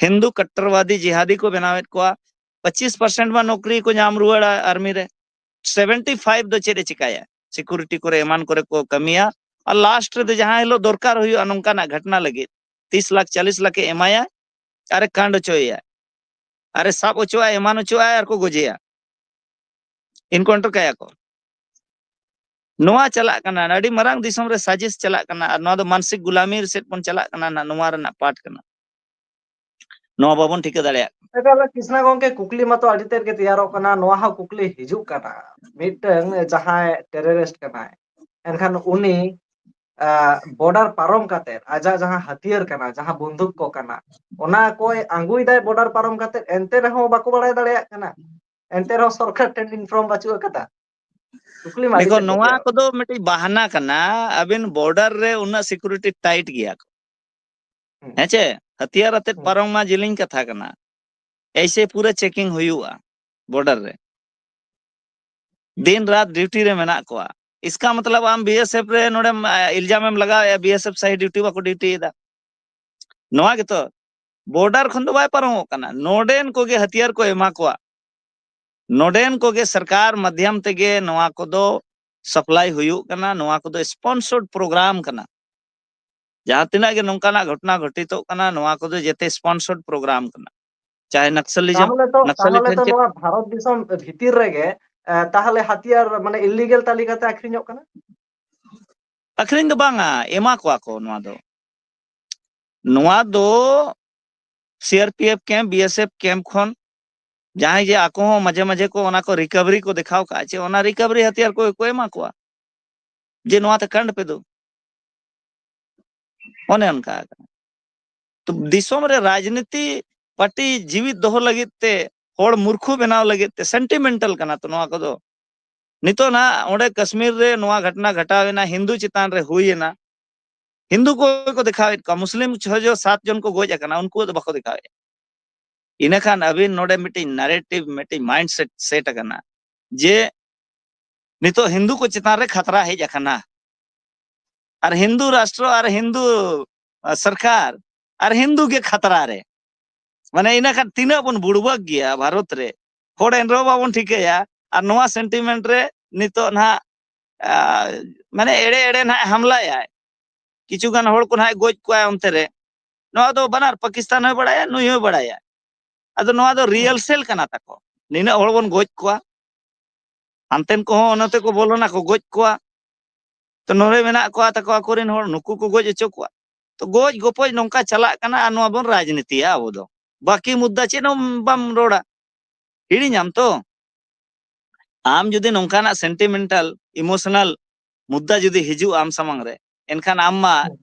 ᱦᱤᱱᱫᱩ ᱠᱟᱴᱴᱚᱨᱵᱟᱫᱤ ᱡᱮᱦᱟᱫᱤ ᱠᱚ ᱵᱮᱱᱟᱣᱮᱫ ᱠᱚᱣᱟ᱾ ᱯᱚᱸᱪᱤᱥ ᱯᱟᱨᱥᱮᱱᱴ ᱢᱟ ᱱᱚᱠᱨᱤ ᱠᱚ ᱧᱟᱢ ᱨᱩᱣᱟᱹᱲᱟ ᱟᱨᱢᱤ ᱨᱮ, ᱥᱮᱵᱷᱮᱱᱴᱤ ᱯᱷᱟᱭᱤᱵᱷ ᱫᱚ ᱪᱮᱫ ᱮ ᱪᱤᱠᱟᱭᱟ? ᱥᱤᱠᱩᱨᱤᱴᱤ ᱠᱚᱨᱮ ᱮᱢᱟᱱ ᱠᱚᱨᱮ ᱠᱚ ᱠᱟᱹᱢᱤᱭᱟ᱾ ᱟᱨ ᱞᱟᱥᱴ ᱨᱮᱫᱚ ᱡᱟᱦᱟᱸ ᱦᱤᱞᱳᱜ ᱫᱚᱨᱠᱟᱨ ᱦᱩᱭᱩᱜᱼᱟ ᱱᱚᱝᱠᱟᱱᱟᱜ ᱜᱷᱚᱴᱱᱟ ᱞᱟᱹᱜᱤᱫ, ᱛᱤᱥ ᱞᱟᱠᱷ ᱪᱟᱞᱤᱥ ᱞᱟᱠᱷ ᱮ ᱮᱢᱟᱭᱟ, ᱟᱨᱮ ᱠᱟᱸᱰ ᱦᱚᱪᱚᱭᱮᱭᱟ, ᱟᱨᱮ ᱥᱟᱵ ᱦᱚᱪᱚᱣᱟᱭ, ᱮᱢᱟᱱ ᱦᱚᱪᱚᱣᱟᱭ, ᱟᱨ ᱠᱚ ᱜᱚᱡᱮᱭᱟ, ᱮᱱᱠᱟᱣᱩᱱᱴᱟᱨ ᱠᱟᱭᱟ ᱠᱚ᱾ ᱱᱚᱣᱟ ᱪᱟᱞᱟᱜ ᱠᱟᱱᱟ, ᱟᱹᱰᱤ ᱢᱟᱨᱟᱝ ᱫᱤᱥᱚᱢ ᱨᱮ ᱥᱟᱡᱤᱥ ᱪᱟᱞᱟᱜ ᱠᱟᱱᱟ, ᱟᱨ ᱱᱚᱣᱟ ᱫᱚ ᱢᱟᱱᱥᱤᱠ ᱜᱩᱞᱟᱢᱤ ᱥᱮᱫ ᱵᱚᱱ ᱪᱟᱞᱟᱜ ᱠᱟᱱᱟ, ᱱᱚᱣᱟ ᱨᱮᱱᱟᱜ ᱯᱟᱨᱴ ᱠᱟᱱᱟ᱾ ᱱᱚᱣᱟ ᱵᱟᱵᱚᱱ ᱴᱷᱤᱠᱟᱹ ᱫᱟᱲᱮᱭᱟᱜ ᱠᱟᱱᱟ᱾ ᱮᱠᱟᱞ, ᱠᱨᱤᱥᱱᱟ ᱜᱚᱝᱠᱮ, ᱠᱩᱠᱞᱤ ᱢᱟᱛᱚ ᱟᱹᱰᱤ ᱛᱮᱫ ᱜᱮ ᱛᱮᱭᱟᱨᱚᱜ ᱠᱟᱱᱟ᱾ ᱱᱚᱣᱟ ᱦᱚᱸ ᱠᱩᱠᱞᱤ ᱦᱤᱡᱩᱜ ᱠᱟᱱᱟ, ᱢᱤᱫᱴᱟᱝ ᱡᱟᱦᱟᱸᱭ ᱴᱮᱨᱚᱨᱤᱥᱴ ᱠᱟᱱᱟᱭ, ᱮᱱᱠᱷᱟᱱ ᱩᱱᱤ ᱵᱚᱰᱟᱨ ᱯᱟᱨᱚᱢ ᱠᱟᱛᱮ ᱟᱡᱟᱜ ᱡᱟᱦᱟᱸ ᱦᱟᱹᱛᱭᱟᱹᱨ ᱠᱟᱱᱟ, ᱡᱟᱦᱟᱸ ᱵᱚᱱᱫᱩᱠ ᱠᱚ ᱠᱟᱱᱟ, ᱚᱱᱟ ᱠᱚᱭ ᱟᱸᱜᱩᱭᱮᱫᱟᱭ ᱵᱚᱰᱟᱨ ᱯᱟᱨᱚᱢ ᱠᱟᱛᱮ, ᱮᱱᱛᱮ ᱨᱮᱦᱚᱸ ᱵᱟᱠᱚ ᱵᱟᱲᱟᱭ ᱫᱟᱲᱮᱭᱟᱜ ᱠᱟᱱᱟ, ᱮᱱᱛᱮ ᱨᱮᱦᱚᱸ ᱥᱚᱨᱠᱟᱨ ᱴᱷᱮᱱ ᱤᱱᱯᱷᱚᱨᱢ ᱵᱟᱹᱪᱩᱜ ᱟᱠᱟᱫᱟ᱾ ᱠᱩᱠᱞᱤ ᱢᱟ ᱟᱹᱰᱤ ᱫᱮᱠᱷᱚ, ᱛᱮᱫ ᱜᱮ ᱱᱚᱣᱟ ᱛᱮᱭᱟᱨᱚᱜ ᱠᱚᱫᱚ ᱢᱤᱫᱴᱤᱡ ᱵᱟᱦᱟᱱᱟ ᱠᱟᱱᱟ᱾ ᱟᱵᱤᱱ ᱵᱚᱰᱟᱨ ᱨᱮ ᱩᱱᱟᱹᱜ ᱥᱤᱠᱩᱨᱤᱴᱤ ᱴᱟᱭᱤᱴ ᱜᱮᱭᱟ ᱠᱚ, ᱦᱩᱸ᱾ ᱦᱮᱸ ᱪᱮ? ᱦᱟᱹᱛᱭᱟᱹᱨ ᱟᱛᱮᱫ ᱦᱩᱸ᱾ ᱯᱟᱨᱚᱢ ᱢᱟ ᱡᱮᱞᱮᱧ ᱠᱟᱛᱷᱟ ᱠᱟᱱᱟ, ᱮᱭᱥᱮ ᱯᱩᱨᱟᱹ ᱪᱮᱠᱤᱝ ᱦᱩᱭᱩᱜᱼᱟ ᱵᱚᱰᱟᱨ ᱨᱮ, ᱫᱤᱱ ᱨᱟᱛ ᱰᱤᱭᱩᱴᱤ ᱨᱮ ᱢᱮᱱᱟᱜ ᱠᱚᱣᱟ᱾ ᱤᱥᱠᱟ ᱢᱚᱛᱞᱚᱵ ᱟᱢ ᱵᱤ ᱮᱥ ᱮᱯᱷ ᱨᱮ ᱱᱚᱰᱮᱢ, ᱟ, ᱤᱞᱡᱟᱢ ᱮᱢ ᱞᱟᱜᱟᱣᱮᱫᱼᱟ, ᱵᱤ ᱮᱥ ᱮᱯᱷ ᱥᱟᱦᱤ ᱰᱤᱭᱩᱴᱤ ᱵᱟᱠᱚ ᱰᱤᱭᱩᱴᱤᱭᱮᱫᱟ᱾ ᱱᱚᱣᱟ ᱜᱮᱛᱚ, ᱵᱚᱰᱟᱨ ᱠᱷᱚᱱ ᱫᱚ ᱵᱟᱭ ᱯᱟᱨᱚᱢᱚᱜ ᱠᱟᱱᱟ, ᱱᱚᱰᱮᱱ ᱠᱚᱜᱮ ᱦᱟᱹᱛᱭᱟᱹᱨ ᱠᱚ ᱮᱢᱟ ᱠᱚᱣᱟ, ᱱᱚᱰᱮᱱ ᱠᱚᱜᱮ ᱥᱚᱨᱠᱟᱨ ᱢᱟᱫᱽᱫᱷᱚᱢ ᱛᱮᱜᱮ ᱱᱚᱣᱟ ᱠᱚᱫᱚ ᱥᱟᱯᱞᱟᱭ ᱦᱩᱭᱩᱜ ᱠᱟᱱᱟ᱾ ᱱᱚᱣᱟ ᱠᱚᱫᱚ ᱥᱯᱚᱱᱥᱚᱨᱰ ᱯᱨᱳᱜᱨᱟᱢ ᱠᱟᱱᱟ᱾ ᱡᱟᱦᱟᱸ ᱛᱤᱱᱟᱹᱜ ᱜᱮ ᱱᱚᱝᱠᱟᱱᱟᱜ ᱜᱷᱚᱴᱚᱱᱟ ᱜᱷᱚᱴᱤᱛᱚᱜ ᱠᱟᱱᱟ, ᱱᱚᱣᱟ ᱠᱚᱫᱚ ᱡᱮᱛᱮ ᱥᱯᱚᱱᱥᱚᱨᱰ ᱯᱨᱳᱜᱨᱟᱢ ᱠᱟᱱᱟ᱾ ᱪᱟᱦᱮ ᱱᱟᱠᱥᱟᱞᱤᱡᱚᱢ, ᱛᱟᱦᱚᱞᱮ ᱛᱚ, ᱱᱟᱠᱥᱟᱞᱤ ᱛᱟᱦᱚᱞᱮ ᱴᱷᱮᱱ ᱛᱚ ᱪᱮᱫ ᱱᱚᱣᱟ ᱵᱷᱟᱨᱚᱛ ᱫᱤᱥᱚᱢ ᱵᱷᱤᱛᱤᱨ ᱨᱮᱜᱮ, ᱮ, ᱛᱟᱦᱚᱞᱮ ᱦᱟᱛᱤᱭᱟᱨ, ᱢᱟᱱᱮ, ᱤᱞᱤᱜᱮᱞ ᱛᱟᱹᱞᱤᱠᱟ ᱛᱮ ᱟᱠᱷᱨᱤᱧᱚᱜ ᱠᱟᱱᱟ? ᱟᱠᱷᱨᱤᱧ ᱫᱚ ᱵᱟᱝᱟ, ᱮᱢᱟ ᱠᱚᱣᱟ ᱠᱚ ᱱᱚᱣᱟ ᱫᱚ᱾ ᱱᱚᱣᱟ ᱫᱚ C R P F camp, B S F camp ᱠᱷᱚᱱ ᱡᱟᱦᱟᱸᱭ ᱡᱮ ᱟᱠᱚ ᱦᱚᱸ ᱢᱟᱡᱷᱮ ᱢᱟᱡᱷᱮ ᱠᱚ ᱚᱱᱟ ᱠᱚ ᱨᱤᱠᱟᱵᱷᱟᱨᱤ ᱠᱚ ᱫᱮᱠᱷᱟᱣ ᱠᱟᱜᱼᱟ, ᱪᱮ ᱚᱱᱟ ᱨᱤᱠᱟᱵᱷᱟᱨᱤ ᱦᱟᱛᱤᱭᱟᱨ ᱠᱚ, ᱠᱚ ᱮᱢᱟ ᱠᱚᱣᱟ ᱡᱮ ᱱᱚᱣᱟ ᱛᱮ ᱠᱟᱸᱰ ᱯᱮ ᱫᱩ᱾ ᱚᱱᱮ ᱚᱱᱠᱟ ᱠᱟᱱᱟ᱾ ᱛᱚ ᱫᱤᱥᱚᱢ ᱨᱮ ᱨᱟᱡᱽᱱᱤᱛᱤ ᱯᱟᱨᱴᱤ ᱡᱤᱣᱤᱫ ᱫᱚᱦᱚ ᱞᱟᱹᱜᱤᱫ ᱛᱮ, ᱦᱚᱲ ᱢᱩᱨᱠᱷᱩ ᱵᱮᱱᱟᱣ ᱞᱟᱹᱜᱤᱫ ᱛᱮ, ᱥᱮᱱᱴᱤᱢᱮᱱᱴᱟᱞ ᱠᱟᱱᱟ ᱛᱚ ᱱᱚᱣᱟ ᱠᱚᱫᱚ᱾ ᱱᱤᱛᱚᱜ ᱱᱟᱦᱟᱜ ᱚᱸᱰᱮ ᱠᱟᱥᱢᱤᱨ ᱨᱮ ᱱᱚᱣᱟ ᱜᱷᱚᱴᱱᱟ ᱜᱷᱚᱴᱟᱣ ᱮᱱᱟ, ᱦᱤᱱᱫᱩ ᱪᱮᱛᱟᱱ ᱨᱮ ᱦᱩᱭ ᱮᱱᱟ, ᱦᱤᱱᱫᱩ ᱠᱚᱜᱮ ᱠᱚ ᱫᱮᱠᱷᱟᱣᱮᱫ ᱠᱚᱣᱟ, ᱢᱩᱥᱞᱤᱢ ᱪᱷᱚ ᱡᱚ ᱥᱟᱛ ᱡᱚᱱ ᱠᱚ ᱜᱚᱡ ᱟᱠᱟᱱᱟ, ᱩᱱᱠᱩ ᱫᱚ ᱵᱟᱠᱚ ᱫᱮᱠᱷᱟᱣᱮᱫ᱾ ᱤᱱᱟᱹᱠᱷᱟᱱ ᱟᱹᱵᱤᱱ ᱱᱚᱰᱮ ᱢᱤᱫᱴᱤᱡ ᱱᱮᱨᱮᱴᱤᱵᱷ, ᱢᱤᱫᱴᱤᱡ ᱢᱟᱭᱤᱱᱰ ᱥᱮᱴ ᱥᱮᱴ ᱟᱠᱟᱱᱟ ᱡᱮ ᱱᱤᱛᱚᱜ ᱦᱤᱱᱫᱩ ᱠᱚ ᱪᱮᱛᱟᱱ ᱨᱮ ᱠᱷᱟᱛᱨᱟ ᱦᱮᱡ ᱟᱠᱟᱱᱟ, ᱟᱨ ᱦᱤᱱᱫᱩ ᱨᱟᱥᱴᱨᱚ ᱟᱨ ᱦᱤᱱᱫᱩ, ᱟ, ᱥᱚᱨᱠᱟᱨ ᱟᱨ ᱦᱤᱱᱫᱩ ᱜᱮ ᱠᱷᱟᱛᱨᱟ ᱨᱮ᱾ ᱢᱟᱱᱮ ᱤᱱᱟᱹ ᱠᱷᱟᱱ ᱛᱤᱱᱟᱹᱜ ᱵᱚᱱ ᱵᱩᱲᱵᱟᱹᱜ ᱜᱮᱭᱟ ᱵᱷᱟᱨᱚᱛ ᱨᱮ, ᱦᱚᱲ ᱮᱱ ᱨᱮᱦᱚᱸ ᱵᱟᱵᱚᱱ ᱴᱷᱤᱠᱟᱹᱭᱟ᱾ ᱟᱨ ᱱᱚᱣᱟ ᱥᱮᱱᱴᱤᱢᱮᱱᱴ ᱨᱮ ᱱᱤᱛᱚᱜ ᱱᱟᱦᱟᱜ ᱢᱟᱱᱮ ᱮᱲᱮ ᱮᱲᱮ ᱱᱟᱦᱟᱜ ᱦᱟᱢᱞᱟᱭᱟᱭ, ᱠᱤᱪᱷᱩ ᱜᱟᱱ ᱦᱚᱲ ᱠᱚ ᱱᱟᱦᱟᱜ ᱜᱚᱡ ᱠᱚᱣᱟᱭ ᱚᱱᱛᱮ ᱨᱮ᱾ ᱱᱚᱣᱟ ᱫᱚ ᱵᱟᱱᱟᱨ ᱯᱟᱠᱤᱥᱛᱟᱱ ᱦᱚᱸᱭ ᱵᱟᱲᱟᱭᱟ, ᱱᱩᱭ ᱦᱚᱸᱭ ᱵᱟᱲᱟᱭᱟ᱾ ᱟᱫᱚ ᱱᱚᱣᱟ ᱫᱚ ᱨᱤᱦᱟᱨᱥᱮᱞ ᱠᱟᱱᱟ ᱛᱟᱠᱚ, ᱱᱤᱱᱟᱹᱜ ᱦᱚᱲ ᱵᱚᱱ ᱜᱚᱡ ᱠᱚᱣᱟ, ᱦᱟᱱᱛᱮᱱ ᱠᱚᱦᱚᱸ ᱚᱱᱟᱛᱮ ᱠᱚ ᱵᱚᱞᱚᱱᱟ ᱠᱚ ᱜᱚᱡ ᱠᱚᱣᱟ᱾ ᱛᱚ ᱱᱚᱰᱮ ᱢᱮᱱᱟᱜ ᱠᱚᱣᱟ ᱛᱟᱠᱚ ᱟᱠᱚᱨᱮᱱ ᱦᱚᱲ, ᱱᱩᱠᱩ ᱠᱚ ᱜᱚᱡ ᱦᱚᱪᱚ ᱠᱚᱣᱟ᱾ ᱛᱚ ᱜᱚᱡ ᱜᱚᱯᱚᱡ ᱱᱚᱝᱠᱟ ᱪᱟᱞᱟᱜ ᱠᱟᱱᱟ ᱟᱨ ᱱᱚᱣᱟ ᱵᱚᱱ ᱨᱟᱡᱽᱱᱤᱛᱤᱭᱟ ᱟᱵᱚ ᱫᱚ᱾ ᱵᱟᱹᱠᱤ ᱢᱩᱫᱽᱫᱟ ᱪᱮᱫ ᱦᱚᱸ ᱵᱟᱢ ᱨᱚᱲᱟ, ᱦᱤᱲᱤᱧᱟᱢ ᱛᱚ᱾ ᱟᱢ ᱡᱩᱫᱤ ᱱᱚᱝᱠᱟᱱᱟᱜ ᱥᱮᱱᱴᱤᱢᱮᱱᱴᱟᱞ, ᱤᱢᱳᱥᱚᱱᱟᱞ ᱢᱩᱫᱽᱫᱟ ᱡᱩᱫᱤ ᱦᱤᱡᱩᱜᱼᱟ ᱟᱢ ᱥᱟᱢᱟᱝ ᱨᱮ, ᱮᱱᱠᱷᱟᱱ ᱟᱢ ᱢᱟ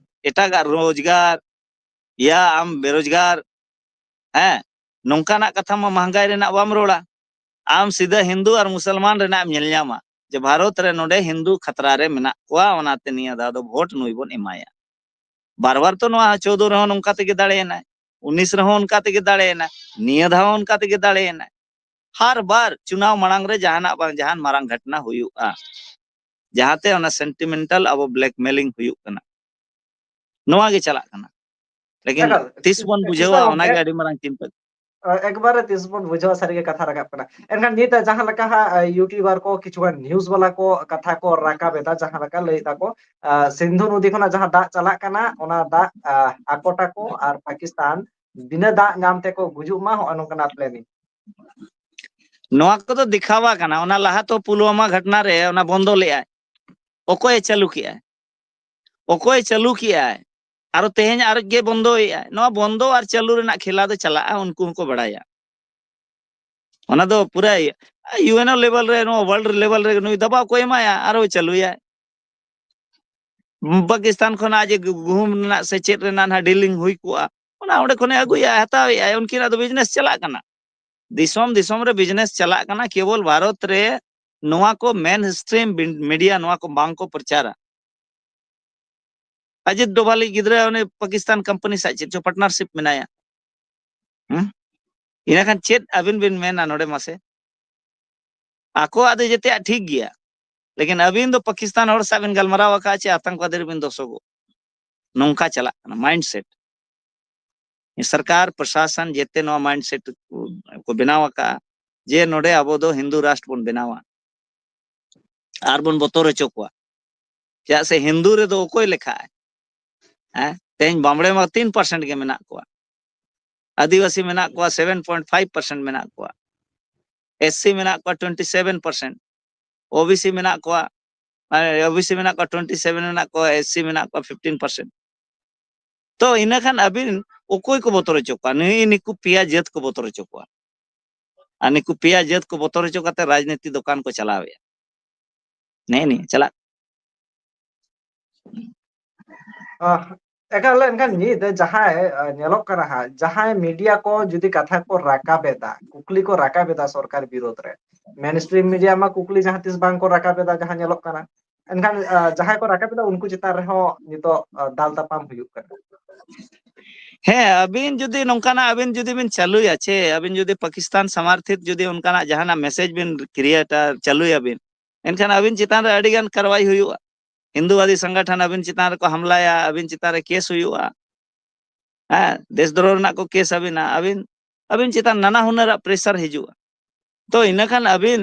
ᱮᱴᱟᱜᱟᱜ ᱨᱳᱡᱽᱜᱟᱨ, ᱭᱟ ᱟᱢ ᱵᱮᱨᱳᱡᱽᱜᱟᱨ, ᱦᱮᱸ, ᱱᱚᱝᱠᱟᱱᱟᱜ ᱠᱟᱛᱷᱟ ᱢᱟ ᱢᱟᱦᱜᱟᱭ ᱨᱮᱱᱟᱜ ᱵᱟᱢ ᱨᱚᱲᱟ᱾ ᱟᱢ ᱥᱤᱫᱷᱟᱹ ᱦᱤᱱᱫᱩ ᱟᱨ ᱢᱩᱥᱚᱞᱢᱟᱱ ᱨᱮᱱᱟᱜ ᱮᱢ ᱧᱮᱞ ᱧᱟᱢᱟ ᱡᱮ ᱵᱷᱟᱨᱚᱛ ᱨᱮ ᱱᱚᱰᱮ ᱦᱤᱱᱫᱩ ᱠᱷᱟᱛᱨᱟ ᱨᱮ ᱢᱮᱱᱟᱜ ᱠᱚᱣᱟ, ᱚᱱᱟᱛᱮ ᱱᱤᱭᱟᱹ ᱫᱷᱟᱣ ᱫᱚ ᱵᱷᱳᱴ ᱱᱩᱭ ᱵᱚᱱ ᱮᱢᱟᱭᱟ᱾ ᱵᱟᱨ ᱵᱟᱨ ᱛᱚ ᱱᱚᱣᱟ ᱪᱳᱫᱚ ᱨᱮᱦᱚᱸ ᱱᱚᱝᱠᱟ ᱛᱮᱜᱮ ᱫᱟᱲᱮᱭᱮᱱᱟᱭ, ᱩᱱᱤᱥ ᱨᱮᱦᱚᱸ ᱚᱱᱠᱟ ᱛᱮᱜᱮ ᱫᱟᱲᱮᱭᱮᱱᱟᱭ, ᱱᱤᱭᱟᱹ ᱫᱷᱟᱣ ᱦᱚᱸ ᱚᱱᱠᱟ ᱛᱮᱜᱮ ᱫᱟᱲᱮᱭᱮᱱᱟᱭ᱾ ᱦᱟᱨ ᱵᱟᱨ ᱪᱩᱱᱟᱣ ᱢᱟᱲᱟᱝ ᱨᱮ ᱡᱟᱦᱟᱱᱟᱜ ᱵᱟᱝ ᱡᱟᱦᱟᱱ ᱢᱟᱨᱟᱝ ᱜᱷᱚᱴᱱᱟ ᱦᱩᱭᱩᱜᱼᱟ, ᱡᱟᱦᱟᱸᱛᱮ ᱚᱱᱟ ᱥᱮᱱᱴᱤᱢᱮᱱᱴᱟᱞ ᱟᱵᱚ ᱵᱞᱮᱠᱢᱮᱞᱤᱝ ᱦᱩᱭᱩᱜ ᱠᱟᱱᱟ, ᱱᱚᱣᱟ ᱜᱮ ᱪᱟᱞᱟᱜ ᱠᱟᱱᱟ᱾ ᱞᱮᱠᱤᱱ ᱮᱠᱟᱞ, ᱛᱤᱥ ᱵᱚᱱ ᱛᱤᱥ ᱵᱩᱡᱷᱟᱹᱣᱟ, ᱦᱚᱸ ᱚᱱᱟ ᱜᱮ ᱜᱚᱢᱠᱮ, ᱟᱹᱰᱤ ᱢᱟᱨᱟᱝ ᱪᱤᱱᱛᱟᱹ᱾ ᱮᱠᱵᱟᱨᱮ ᱛᱤᱥ ᱵᱚᱱ ᱵᱩᱡᱷᱟᱹᱣᱟ, ᱥᱟᱹᱨᱤᱜᱮ ᱠᱟᱛᱷᱟ ᱨᱟᱠᱟᱵ ᱠᱟᱱᱟ᱾ ᱮᱱᱠᱷᱟᱱ ᱱᱤᱛ ᱡᱟᱦᱟᱸ ᱞᱮᱠᱟ ᱦᱟᱸᱜ, ᱤᱭᱩᱴᱤᱭᱩᱵᱟᱨ ᱠᱚ, ᱠᱤᱪᱷᱩ ᱜᱟᱱ ᱱᱤᱭᱩᱡ ᱵᱟᱞᱟ ᱠᱚ ᱠᱟᱛᱷᱟ ᱠᱚ ᱨᱟᱠᱟᱵ ᱮᱫᱟ, ᱡᱟᱦᱟᱸ ᱞᱮᱠᱟ ᱞᱟᱹᱭ ᱫᱟᱠᱚ, ᱟᱸ, ᱥᱤᱱᱫᱷᱩ ᱱᱚᱫᱤ ᱠᱷᱚᱱᱟᱜ ᱡᱟᱦᱟᱸ ᱫᱟᱜ ᱪᱟᱞᱟᱜ ᱠᱟᱱᱟ, ᱚᱱᱟ ᱫᱟᱜ, ᱟᱸ, ᱟᱠᱚ ᱴᱟᱠᱚ ᱟᱨ ᱯᱟᱠᱤᱥᱛᱟᱱ ᱵᱤᱱᱟᱹ ᱫᱟᱜ ᱧᱟᱢ ᱛᱮᱠᱚ ᱜᱩᱡᱩᱜ ᱢᱟ, ᱦᱚᱸᱜᱼᱚ ᱱᱚᱝᱠᱟᱱᱟᱜ ᱯᱞᱮᱱᱤᱝ᱾ ᱱᱚᱣᱟ ᱠᱚᱫᱚ ᱫᱮᱠᱷᱟᱣᱟ ᱠᱟᱱᱟ᱾ ᱚᱱᱟ ᱞᱟᱦᱟ ᱛᱚ ᱯᱩᱞᱣᱟᱢᱟ ᱜᱷᱚᱴᱱᱟ ᱨᱮ ᱚᱱᱟ ᱵᱚᱱᱫᱚ ᱞᱮᱫᱟᱭ, ᱚᱠᱚᱭᱮ ᱪᱟᱹᱞᱩ ᱠᱮᱜᱼᱟᱭ? ᱚᱠᱚᱭ ᱪᱟᱹᱞᱩ ᱠᱮᱜᱼᱟᱭ? ᱟᱨᱚ ᱛᱮᱦᱮᱧ ᱟᱨᱚ ᱜᱮ ᱵᱚᱱᱫᱚᱭᱮᱜᱼᱟᱭ᱾ ᱱᱚᱣᱟ ᱵᱚᱱᱫᱚ ᱟᱨ ᱪᱟᱹᱞᱩ ᱨᱮᱱᱟᱜ ᱠᱷᱮᱞᱟ ᱫᱚ ᱪᱟᱞᱟᱜᱼᱟ, ᱩᱱᱠᱩ ᱦᱚᱸᱠᱚ ᱵᱟᱲᱟᱭᱟ᱾ ᱚᱱᱟ ᱫᱚ ᱯᱩᱨᱟᱹ ᱭᱩ ᱮᱱ ᱳ ᱞᱮᱵᱮᱞ ᱨᱮ, ᱱᱚᱣᱟ ᱣᱟᱨᱞᱰ ᱞᱮᱵᱮᱞ ᱨᱮ ᱱᱩᱭ ᱫᱟᱵᱟᱣ ᱠᱚ ᱮᱢᱟᱭᱟ, ᱟᱨᱚ ᱪᱟᱹᱞᱩᱭᱟᱭ᱾ ᱯᱟᱠᱤᱥᱛᱟᱱ ᱠᱷᱚᱱᱟᱜ ᱡᱮ ᱜᱩᱦᱩᱢ ᱨᱮᱱᱟᱜ ᱥᱮ ᱪᱮᱫ ᱨᱮᱱᱟᱜ ᱱᱟᱦᱟᱜ ᱰᱤᱞᱤᱝ ᱦᱩᱭ ᱠᱚᱜᱼᱟ, ᱚᱱᱟ ᱚᱸᱰᱮ ᱠᱷᱚᱱᱮ ᱟᱹᱜᱩᱭᱟ, ᱦᱟᱛᱟᱣᱮᱜᱼᱟᱭ, ᱩᱱᱠᱤᱱᱟᱜ ᱫᱚ ᱵᱤᱡᱽᱱᱮᱥ ᱪᱟᱞᱟᱜ ᱠᱟᱱᱟ᱾ ᱫᱤᱥᱚᱢ ᱫᱤᱥᱚᱢ ᱨᱮ ᱵᱤᱡᱽᱱᱮᱥ ᱪᱟᱞᱟᱜ ᱠᱟᱱᱟ, ᱠᱮᱵᱚᱞ ᱵᱷᱟᱨᱚᱛ ᱨᱮ ᱱᱚᱣᱟ ᱠᱚ ᱢᱮᱱ ᱥᱴᱨᱤᱢ ᱢᱤᱰᱤᱭᱟ ᱱᱚᱣᱟ ᱠᱚ ᱵᱟᱝ ᱠᱚ ᱯᱨᱚᱪᱟᱨᱟ᱾ ᱟᱡᱤᱛ ᱰᱳᱵᱷᱟᱞᱤᱡ ᱜᱤᱫᱽᱨᱟᱹ ᱩᱱᱤ ᱯᱟᱠᱤᱥᱛᱟᱱ ᱠᱳᱢᱯᱟᱱᱤ ᱥᱟᱶ ᱪᱮᱫ ᱪᱚ ᱯᱟᱨᱴᱱᱟᱨᱥᱤᱯ ᱢᱮᱱᱟᱭᱟ᱾ ᱦᱮᱸ? ᱤᱱᱟᱹ ᱠᱷᱟᱱ ᱪᱮᱫ ᱟᱹᱵᱤᱱ ᱵᱤᱱ ᱢᱮᱱᱟ ᱱᱚᱰᱮ ᱢᱟᱥᱮ? ᱟᱠᱚᱣᱟᱜ ᱫᱚ ᱡᱮᱛᱮᱭᱟᱜ ᱴᱷᱤᱠ ᱜᱮᱭᱟ, ᱞᱮᱠᱤᱱ ᱟᱹᱵᱤᱱ ᱫᱚ ᱯᱟᱠᱤᱥᱛᱟᱱ ᱦᱚᱲ ᱥᱟᱶ ᱵᱤᱱ ᱜᱟᱞᱢᱟᱨᱟᱣ ᱟᱠᱟᱫᱼᱟ ᱪᱮ ᱟᱛᱚᱝᱠᱵᱟᱫᱤ ᱨᱮᱵᱤᱱ ᱫᱚᱥᱚᱜᱚᱜ? ᱱᱚᱝᱠᱟ ᱪᱟᱞᱟᱜ ᱠᱟᱱᱟ ᱢᱟᱭᱤᱱᱰ ᱥᱮᱴ᱾ ᱥᱚᱨᱠᱟᱨ ᱯᱨᱚᱥᱟᱥᱚᱱ ᱡᱮᱛᱮ ᱱᱚᱣᱟ ᱢᱟᱭᱤᱱᱰ ᱥᱮᱴ ᱠᱚ ᱵᱮᱱᱟᱣ ᱟᱠᱟᱫᱼᱟ ᱡᱮ ᱱᱚᱰᱮ ᱟᱵᱚ ᱫᱚ ᱦᱤᱱᱫᱩ ᱨᱟᱥᱴᱨ ᱵᱚᱱ ᱵᱮᱱᱟᱣᱟ᱾ ᱟᱨ ᱵᱚᱱ ᱵᱚᱛᱚᱨ ᱦᱚᱪᱚ ᱠᱚᱣᱟ᱾ ᱪᱮᱫᱟᱜ ᱥᱮ ᱦᱤᱱᱫᱩ ᱨᱮᱫᱚ ᱚᱠᱚᱭ ᱞᱮᱠᱷᱟᱜᱼᱟᱭ? ᱦᱮᱸ, ᱛᱮᱦᱮᱧ ᱵᱟᱢᱲᱮ ᱢᱟ ᱛᱤᱱ ᱯᱟᱨᱥᱮᱱᱴ ᱜᱮ ᱢᱮᱱᱟᱜ ᱠᱚᱣᱟ, ᱟᱹᱫᱤᱵᱟᱹᱥᱤ ᱢᱮᱱᱟᱜ ᱠᱚᱣᱟ ᱥᱮᱵᱷᱮᱱ ᱯᱚᱭᱮᱱᱴ ᱯᱷᱟᱭᱤᱵᱷ ᱯᱟᱨᱥᱮᱱᱴ ᱢᱮᱱᱟᱜ ᱠᱚᱣᱟ, ᱮᱥ ᱥᱤ ᱢᱮᱱᱟᱜ ᱠᱚᱣᱟ twenty seven percent, O B C ᱢᱮᱱᱟᱜ ᱠᱚᱣᱟ, ᱢᱟᱱᱮ ᱳ ᱵᱤ ᱥᱤ ᱢᱮᱱᱟᱜ ᱠᱚᱣᱟ ᱴᱩᱭᱮᱱᱴᱤ ᱥᱮᱵᱷᱮᱱ ᱢᱮᱱᱟᱜ ᱠᱚᱣᱟ, ᱮᱥ ᱥᱤ ᱢᱮᱱᱟᱜ ᱠᱚᱣᱟ ᱯᱷᱤᱯᱴᱤᱱ ᱯᱟᱨᱥᱮᱱᱴ᱾ ᱛᱚ ᱤᱱᱟᱹ ᱠᱷᱟᱱ ᱟᱹᱵᱤᱱ ᱚᱠᱚᱭ ᱠᱚ ᱵᱚᱛᱚᱨ ᱦᱚᱪᱚ ᱠᱚᱣᱟ? ᱱᱤᱭᱟᱹ ᱱᱤᱠᱩ ᱯᱮᱭᱟ ᱡᱟᱹᱛ ᱠᱚ ᱵᱚᱛᱚᱨ ᱦᱚᱪᱚ ᱠᱚᱣᱟ᱾ ᱟᱨ ᱱᱤᱠᱩ ᱯᱮᱭᱟ ᱡᱟᱹᱛ ᱠᱚ ᱵᱚᱛᱚᱨ ᱦᱚᱪᱚ ᱠᱟᱛᱮ ᱨᱟᱡᱽᱱᱤᱛᱤ ᱫᱚᱠᱟᱱ ᱠᱚ ᱪᱟᱞᱟᱣᱮᱫᱼᱟ᱾ ᱱᱮᱜᱼᱮ ᱱᱤᱭᱟᱹ ᱪᱟᱞᱟᱜ᱾ ᱟᱦ, ᱮᱠᱟᱞ᱾ ᱮᱱᱠᱷᱟᱱ ᱱᱤᱛ ᱡᱟᱦᱟᱸᱭ, ᱟ, ᱧᱮᱞᱚᱜ ᱠᱟᱱᱟ ᱦᱟᱸᱜ, ᱡᱟᱦᱟᱸᱭ ᱢᱤᱰᱤᱭᱟ ᱠᱚ ᱡᱩᱫᱤ ᱠᱟᱛᱷᱟ ᱠᱚ ᱨᱟᱠᱟᱵ ᱮᱫᱟ, ᱠᱩᱠᱞᱤ ᱠᱚ ᱨᱟᱠᱟᱵ ᱮᱫᱟ ᱥᱚᱨᱠᱟᱨ ᱵᱤᱨᱳᱫᱷ ᱨᱮ, ᱢᱮᱱ ᱥᱴᱨᱤᱢ ᱢᱤᱰᱤᱭᱟ ᱢᱟ ᱠᱩᱠᱞᱤ ᱡᱟᱦᱟᱸ ᱛᱤᱥ ᱵᱟᱝ ᱠᱚ ᱨᱟᱠᱟᱵ ᱮᱫᱟ, ᱡᱟᱦᱟᱸ ᱧᱮᱞᱚᱜ ᱠᱟᱱᱟ᱾ ᱮᱱᱠᱷᱟᱱ, ᱟ, ᱡᱟᱦᱟᱸᱭ ᱠᱚ ᱨᱟᱠᱟᱵ ᱮᱫᱟ, ᱩᱱᱠᱩ ᱪᱮᱛᱟᱱ ᱨᱮᱦᱚᱸ ᱱᱤᱛᱚᱜ, ᱟ, ᱫᱟᱞ ᱛᱟᱯᱟᱢ ᱦᱩᱭᱩᱜ ᱠᱟᱱᱟ᱾ ᱦᱮᱸ, ᱟᱹᱵᱤᱱ ᱡᱩᱫᱤ ᱱᱚᱝᱠᱟᱱᱟᱜ, ᱟᱹᱵᱤᱱ ᱡᱩᱫᱤ ᱵᱤᱱ ᱪᱟᱹᱞᱩᱭᱟ, ᱪᱮ ᱟᱹᱵᱤᱱ ᱡᱩᱫᱤ ᱯᱟᱠᱤᱥᱛᱟᱱ ᱥᱟᱢᱟᱨᱛᱷᱤᱛ ᱡᱩᱫᱤ ᱚᱱᱠᱟᱱᱟᱜ ᱡᱟᱦᱟᱱᱟᱜ ᱢᱮᱥᱮᱡᱽ ᱵᱤᱱ ᱠᱨᱤᱭᱮᱴᱟ, ᱪᱟᱹᱞᱩᱭᱟᱵᱤᱱ, ᱮᱱᱠᱷᱟᱱ ᱟᱹᱵᱤᱱ ᱪᱮᱛᱟᱱ ᱨᱮ ᱟᱹᱰᱤ ᱜᱟᱱ ᱠᱟᱨᱣᱟᱭ ᱦᱩᱭᱩᱜᱼᱟ᱾ ᱦᱤᱱᱫᱩᱵᱟᱫᱤ ᱥᱚᱝᱜᱚᱴᱷᱚᱱ ᱟᱹᱵᱤᱱ ᱪᱮᱛᱟᱱ ᱨᱮᱠᱚ ᱦᱟᱢᱞᱟᱭᱟ, ᱟᱹᱵᱤᱱ ᱪᱮᱛᱟᱱ ᱨᱮ ᱠᱮᱥ ᱦᱩᱭᱩᱜᱼᱟ᱾ ᱦᱮᱸ, ᱫᱮᱥᱫᱨᱳᱦ ᱨᱮᱱᱟᱜ ᱠᱚ ᱠᱮᱥ ᱟᱹᱵᱤᱱᱟ, ᱟᱹᱵᱤᱱ, ᱟᱹᱵᱤᱱ ᱪᱮᱛᱟᱱ ᱱᱟᱱᱟ ᱦᱩᱱᱟᱹᱨᱟᱜ ᱯᱨᱮᱥᱟᱨ ᱦᱤᱡᱩᱜᱼᱟ᱾ ᱛᱚ ᱤᱱᱟᱹ ᱠᱷᱟᱱ ᱟᱹᱵᱤᱱ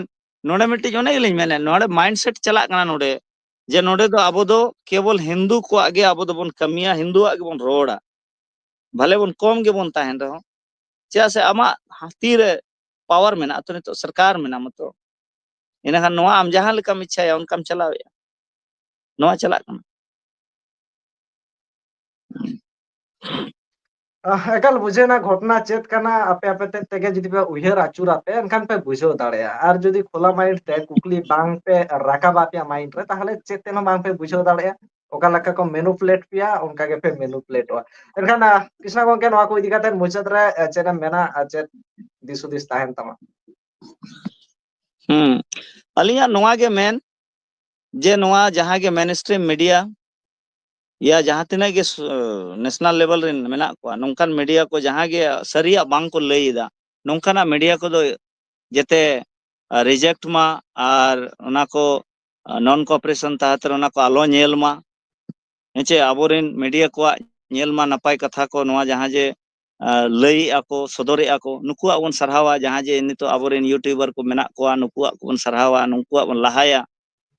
ᱱᱚᱰᱮ ᱢᱤᱫᱴᱤᱡ, ᱚᱱᱮ ᱜᱮᱞᱤᱧ ᱢᱮᱱᱮᱫ, ᱱᱚᱰᱮ ᱢᱟᱭᱤᱱᱰᱥᱮᱴ ᱪᱟᱞᱟᱜ ᱠᱟᱱᱟ ᱱᱚᱰᱮ, ᱡᱮ ᱱᱚᱰᱮ ᱫᱚ ᱟᱵᱚ ᱫᱚ ᱠᱮᱵᱚᱞ ᱦᱤᱱᱫᱩ ᱠᱚᱣᱟᱜ ᱜᱮ ᱟᱵᱚ ᱫᱚᱵᱚᱱ ᱠᱟᱹᱢᱤᱭᱟ, ᱦᱤᱱᱫᱩᱣᱟᱜ ᱜᱮᱵᱚᱱ ᱨᱚᱲᱟ, ᱵᱷᱟᱞᱮ ᱵᱚᱱ ᱠᱚᱢ ᱜᱮᱵᱚᱱ ᱛᱟᱦᱮᱱ ᱨᱮᱦᱚᱸ᱾ ᱪᱮᱫᱟᱜ ᱥᱮ ᱟᱢᱟᱜ ᱛᱤᱨᱮ ᱯᱟᱣᱟᱨ ᱢᱮᱱᱟᱜᱼᱟ ᱛᱚ, ᱱᱤᱛᱚᱜ ᱥᱚᱨᱠᱟᱨ ᱢᱮᱱᱟᱜᱼᱟ ᱢᱟᱛᱚ, ᱤᱱᱟᱹᱠᱷᱟᱱ ᱱᱚᱣᱟ ᱟᱢ ᱡᱟᱦᱟᱸ ᱞᱮᱠᱟᱢ ᱤᱪᱪᱷᱟᱭᱟ ᱚᱱᱠᱟᱢ ᱪᱟᱞᱟᱣᱮᱫᱼᱟ᱾ ᱱᱚᱣᱟ ᱪᱟᱞᱟᱜ ᱠᱟᱱᱟ᱾ ᱟᱦ, ᱮᱠᱟᱞ ᱵᱩᱡᱷᱟᱹᱣ ᱮᱱᱟ ᱜᱷᱚᱴᱚᱱᱟ ᱪᱮᱫ ᱠᱟᱱᱟ᱾ ᱟᱯᱮ ᱟᱯᱮ ᱛᱮᱫ ᱛᱮᱜᱮ ᱡᱩᱫᱤ ᱯᱮ ᱩᱭᱦᱟᱹᱨ ᱟᱹᱪᱩᱨᱟ ᱯᱮ, ᱮᱱᱠᱷᱟᱱ ᱯᱮ ᱵᱩᱡᱷᱟᱹᱣ ᱫᱟᱲᱮᱭᱟᱜᱼᱟ᱾ ᱟᱨ ᱡᱩᱫᱤ ᱠᱷᱳᱞᱟ ᱢᱟᱭᱤᱱᱰ ᱛᱮ ᱠᱩᱠᱞᱤ ᱵᱟᱝ ᱯᱮ ᱨᱟᱠᱟᱵᱟ ᱟᱯᱮᱭᱟᱜ ᱢᱟᱭᱤᱱᱰ ᱨᱮ, ᱛᱟᱦᱚᱞᱮ ᱪᱮᱫ ᱛᱮᱦᱚᱸ ᱵᱟᱝ ᱯᱮ ᱵᱩᱡᱷᱟᱹᱣ ᱫᱟᱲᱮᱭᱟᱜᱼᱟ᱾ ᱚᱠᱟ ᱞᱮᱠᱟ ᱠᱚ ᱢᱮᱱᱩᱯᱩᱞᱮᱴ ᱯᱮᱭᱟ, ᱚᱱᱠᱟ ᱜᱮᱯᱮ ᱢᱮᱱᱩᱯᱩᱞᱮᱴᱚᱜᱼᱟ᱾ ᱮᱱᱠᱷᱟᱱ, ᱟᱦ, ᱠᱨᱤᱥᱱᱟ ᱜᱚᱢᱠᱮ, ᱱᱚᱣᱟ ᱠᱚ ᱤᱫᱤ ᱠᱟᱛᱮ ᱢᱩᱪᱟᱹᱫ ᱨᱮ, ᱟᱦ, ᱪᱮᱫ ᱮᱢ ᱢᱮᱱᱟ, ᱟᱨ ᱪᱮᱫ ᱫᱤᱥ ᱦᱩᱫᱤᱥ ᱛᱟᱦᱮᱱ ᱛᱟᱢᱟ? ᱦᱩᱸ, ᱟᱹᱞᱤᱧᱟᱜ ᱱᱚᱣᱟ ᱜᱮ ᱢᱮᱱ, ᱡᱮ ᱱᱚᱣᱟ ᱡᱟᱦᱟᱸ ᱜᱮ ᱢᱮᱱ ᱥᱴᱨᱤᱢ ᱢᱤᱰᱤᱭᱟ ᱭᱟ ᱡᱟᱦᱟᱸ ᱛᱤᱱᱟᱹᱜ ᱜᱮ ᱥ-, ᱱᱮᱥᱱᱟᱞ ᱞᱮᱵᱮᱞ ᱨᱮᱱ ᱢᱮᱱᱟᱜ ᱠᱚᱣᱟ, ᱱᱚᱝᱠᱟᱱ ᱢᱤᱰᱤᱭᱟ ᱠᱚ ᱡᱟᱦᱟᱸ ᱜᱮ ᱥᱟᱹᱨᱤᱭᱟᱜ ᱵᱟᱝ ᱠᱚ ᱞᱟᱹᱭ ᱮᱫᱟ, ᱱᱚᱝᱠᱟᱱᱟᱜ ᱢᱤᱰᱤᱭᱟ ᱠᱚᱫᱚ ᱡᱟᱛᱮ, ᱟ, ᱨᱤᱡᱮᱠᱴ ᱢᱟ, ᱟᱨ ᱚᱱᱟ ᱠᱚ, ᱟ, ᱱᱚᱱ ᱠᱚᱯᱟᱨᱮᱥᱚᱱ ᱛᱟᱦᱟᱛ ᱨᱮ ᱚᱱᱟ ᱠᱚ ᱟᱞᱚ ᱧᱮᱞ ᱢᱟ᱾ ᱦᱮᱸ ᱪᱮ, ᱟᱵᱚᱨᱮᱱ ᱢᱤᱰᱤᱭᱟ ᱠᱚᱣᱟᱜ ᱧᱮᱞ ᱢᱟ ᱱᱟᱯᱟᱭ ᱠᱟᱛᱷᱟ ᱠᱚ, ᱱᱚᱣᱟ ᱡᱟᱦᱟᱸ ᱡᱮ, ᱟ, ᱞᱟᱹᱭᱮᱜᱼᱟ ᱠᱚ, ᱥᱚᱫᱚᱨᱮᱜᱼᱟ ᱠᱚ, ᱱᱩᱠᱩᱣᱟᱜ ᱵᱚᱱ ᱥᱟᱨᱦᱟᱣᱟ᱾ ᱡᱟᱦᱟᱸ ᱡᱮ ᱱᱤᱛᱚᱜ ᱟᱵᱚᱨᱮᱱ ᱭᱩᱴᱩᱵᱟᱨ ᱠᱚ ᱢᱮᱱᱟᱜ ᱠᱚᱣᱟ, ᱱᱩᱠᱩᱣᱟᱜ ᱠᱚᱵᱚᱱ ᱥᱟᱨᱦᱟᱣᱟ, ᱱᱩᱠᱩᱣᱟᱜ ᱵᱚᱱ ᱞᱟᱦᱟᱭᱟ᱾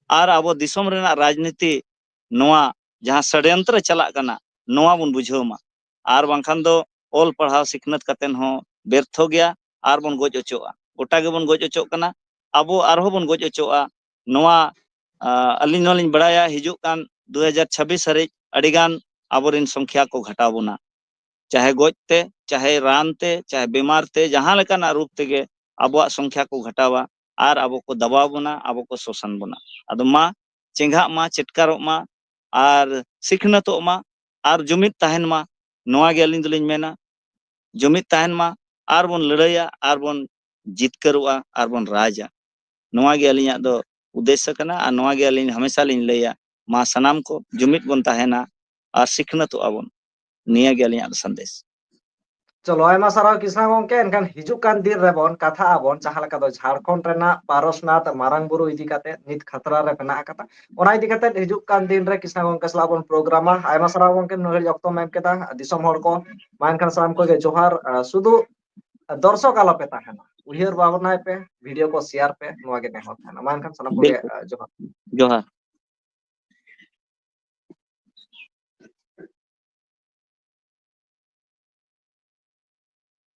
ᱟᱨ ᱟᱵᱚ ᱫᱤᱥᱚᱢ ᱨᱮᱱᱟᱜ ᱨᱟᱡᱽᱱᱤᱛᱤ, ᱱᱚᱣᱟ ᱡᱟᱦᱟᱸ ᱥᱚᱲᱭᱚᱱᱛᱨᱚ ᱪᱟᱞᱟᱜ ᱠᱟᱱᱟ, ᱱᱚᱣᱟ ᱵᱚᱱ ᱵᱩᱡᱷᱟᱹᱣ ᱢᱟ᱾ ᱟᱨ ᱵᱟᱝᱠᱷᱟᱱ ᱫᱚ ᱚᱞ ᱯᱟᱲᱦᱟᱣ ᱥᱤᱠᱷᱱᱟᱹᱛ ᱠᱟᱛᱮᱱ ᱦᱚᱸ ᱵᱮᱨᱛᱷᱚ ᱜᱮᱭᱟ, ᱟᱨ ᱵᱚᱱ ᱜᱚᱡ ᱚᱪᱚᱜᱼᱟ, ᱜᱚᱴᱟ ᱜᱮᱵᱚᱱ ᱜᱚᱡ ᱚᱪᱚᱜ ᱠᱟᱱᱟ᱾ ᱟᱵᱚ ᱟᱨᱦᱚᱸ ᱵᱚᱱ ᱜᱚᱡ ᱚᱪᱚᱜᱼᱟ᱾ ᱱᱚᱣᱟ, ᱟ, ᱟᱹᱞᱤᱧ ᱱᱚᱣᱟ ᱞᱤᱧ ᱵᱟᱲᱟᱭᱟ, ᱦᱤᱡᱩᱜ ᱠᱟᱱ ᱫᱩ ᱦᱟᱡᱟᱨ ᱪᱷᱟᱵᱵᱤᱥ ᱦᱟᱹᱨᱤᱡ ᱟᱹᱰᱤᱜᱟᱱ ᱟᱵᱚᱨᱮᱱ ᱥᱚᱝᱠᱷᱭᱟ ᱠᱚ ᱜᱷᱟᱴᱟᱣ ᱵᱚᱱᱟ, ᱪᱟᱦᱮ ᱜᱚᱡ ᱛᱮ, ᱪᱟᱦᱮ ᱨᱟᱱ ᱛᱮ, ᱪᱟᱦᱮ ᱵᱤᱢᱟᱨ ᱛᱮ, ᱡᱟᱦᱟᱸ ᱞᱮᱠᱟᱱᱟᱜ ᱨᱳᱜᱽ ᱛᱮᱜᱮ ᱟᱵᱚᱣᱟᱜ ᱥᱚᱝᱠᱷᱭᱟ ᱠᱚ ᱜᱷᱟᱴᱟᱣᱟ ᱟᱨ ᱟᱵᱚ ᱠᱚ ᱫᱟᱵᱟᱣ ᱵᱚᱱᱟ, ᱟᱵᱚ ᱠᱚ ᱥᱳᱥᱟᱱ ᱵᱚᱱᱟ᱾ ᱟᱫᱚ ᱢᱟ, ᱪᱮᱸᱜᱷᱟᱜ ᱢᱟ, ᱪᱮᱴᱠᱟᱨᱚᱜ ᱢᱟ, ᱟᱨ ᱥᱤᱠᱷᱱᱟᱹᱛᱚᱜ ᱢᱟ, ᱟᱨ ᱡᱩᱢᱤᱫ ᱛᱟᱦᱮᱱ ᱢᱟ, ᱱᱚᱣᱟ ᱜᱮ ᱟᱹᱞᱤᱧ ᱫᱚᱞᱤᱧ ᱢᱮᱱᱟ᱾ ᱡᱩᱢᱤᱫ ᱛᱟᱦᱮᱱ ᱢᱟ, ᱟᱨ ᱵᱚᱱ ᱞᱟᱹᱲᱦᱟᱹᱭᱟ, ᱟᱨ ᱵᱚᱱ ᱡᱤᱛᱠᱟᱹᱨᱚᱜᱼᱟ, ᱟᱨ ᱵᱚᱱ ᱨᱟᱡᱟ᱾ ᱱᱚᱣᱟ ᱜᱮ ᱟᱹᱞᱤᱧᱟᱜ ᱫᱚ ᱩᱫᱽᱫᱮᱥᱥᱚ ᱠᱟᱱᱟ, ᱟᱨ ᱱᱚᱣᱟ ᱜᱮ ᱟᱹᱞᱤᱧ ᱦᱟᱢᱮᱥᱟ ᱞᱤᱧ ᱞᱟᱹᱭᱟ, ᱢᱟ ᱥᱟᱱᱟᱢ ᱠᱚ ᱡᱩᱢᱤᱫ ᱵᱚᱱ ᱛᱟᱦᱮᱱᱟ ᱟᱨ ᱥᱤᱠᱷᱱᱟᱹᱛᱚᱜᱼᱟ ᱵᱚᱱ᱾ ᱱᱤᱭᱟᱹ ᱜᱮ ᱟᱹᱞᱤᱧᱟᱜ ᱫᱚ ᱥᱟᱸᱫᱮᱥ᱾ ᱪᱚᱞᱚ, ᱟᱭᱢᱟ ᱥᱟᱨᱦᱟᱣ ᱠᱤᱥᱱᱟ ᱜᱚᱝᱠᱮ᱾ ᱮᱱᱠᱷᱟᱱ ᱦᱤᱡᱩᱜ ᱠᱟᱱ ᱫᱤᱱ ᱨᱮᱵᱚᱱ ᱠᱟᱛᱷᱟᱜ ᱟᱵᱚᱱ ᱡᱟᱦᱟᱸ ᱞᱮᱠᱟ ᱫᱚ ᱡᱷᱟᱲᱠᱷᱚᱸᱰ ᱨᱮᱱᱟᱜ ᱯᱟᱨᱚᱥᱱᱟᱛᱷ ᱢᱟᱨᱟᱝ ᱵᱩᱨᱩ ᱤᱫᱤ ᱠᱟᱛᱮ ᱱᱤᱛ ᱠᱷᱟᱛᱨᱟ ᱨᱮ ᱢᱮᱱᱟᱜ ᱟᱠᱟᱫᱟ᱾ ᱚᱱᱟ ᱤᱫᱤ ᱠᱟᱛᱮ ᱦᱤᱡᱩᱜ ᱠᱟᱱ ᱫᱤᱱ ᱨᱮ ᱠᱤᱥᱱᱟ ᱜᱚᱝᱠᱮ ᱥᱟᱞᱟᱜ ᱵᱚᱱ ᱯᱨᱳᱜᱨᱟᱢᱟ᱾ ᱟᱭᱢᱟ ᱥᱟᱨᱦᱟᱣ ᱜᱚᱝᱠᱮ, ᱱᱩᱱᱟᱹᱜ ᱜᱷᱟᱹᱲᱤᱡ ᱚᱠᱛᱚᱢ ᱮᱢ ᱠᱮᱫᱟ᱾ ᱫᱤᱥᱚᱢ ᱦᱚᱲ ᱠᱚ, ᱢᱟ ᱮᱱᱠᱷᱟᱱ ᱥᱟᱱᱟᱢ ᱠᱚᱜᱮ ᱡᱚᱦᱟᱨ᱾ ᱟᱨ ᱥᱩᱫᱷᱩ ᱫᱚᱨᱥᱚᱠ ᱟᱞᱚᱯᱮ ᱛᱟᱦᱮᱱᱟ, ᱩᱭᱦᱟᱹᱨ ᱵᱷᱟᱵᱽᱱᱟᱭ ᱯᱮ, ᱵᱷᱤᱰᱤᱭᱳ ᱠᱚ ᱥᱮᱭᱟᱨ ᱯᱮ, ᱱᱚᱣᱟ ᱜᱮ ᱱᱮᱦᱚᱨ ᱛᱟᱦᱮᱱᱟ᱾ ᱢᱟ ᱮᱱᱠᱷᱟᱱ ᱥᱟᱱᱟᱢ ᱠᱚᱜᱮ, ᱵᱤᱞᱠᱩᱞ᱾ ᱟᱨ ᱡᱚᱦᱟᱨ᱾ ᱡᱚᱦᱟᱨ᱾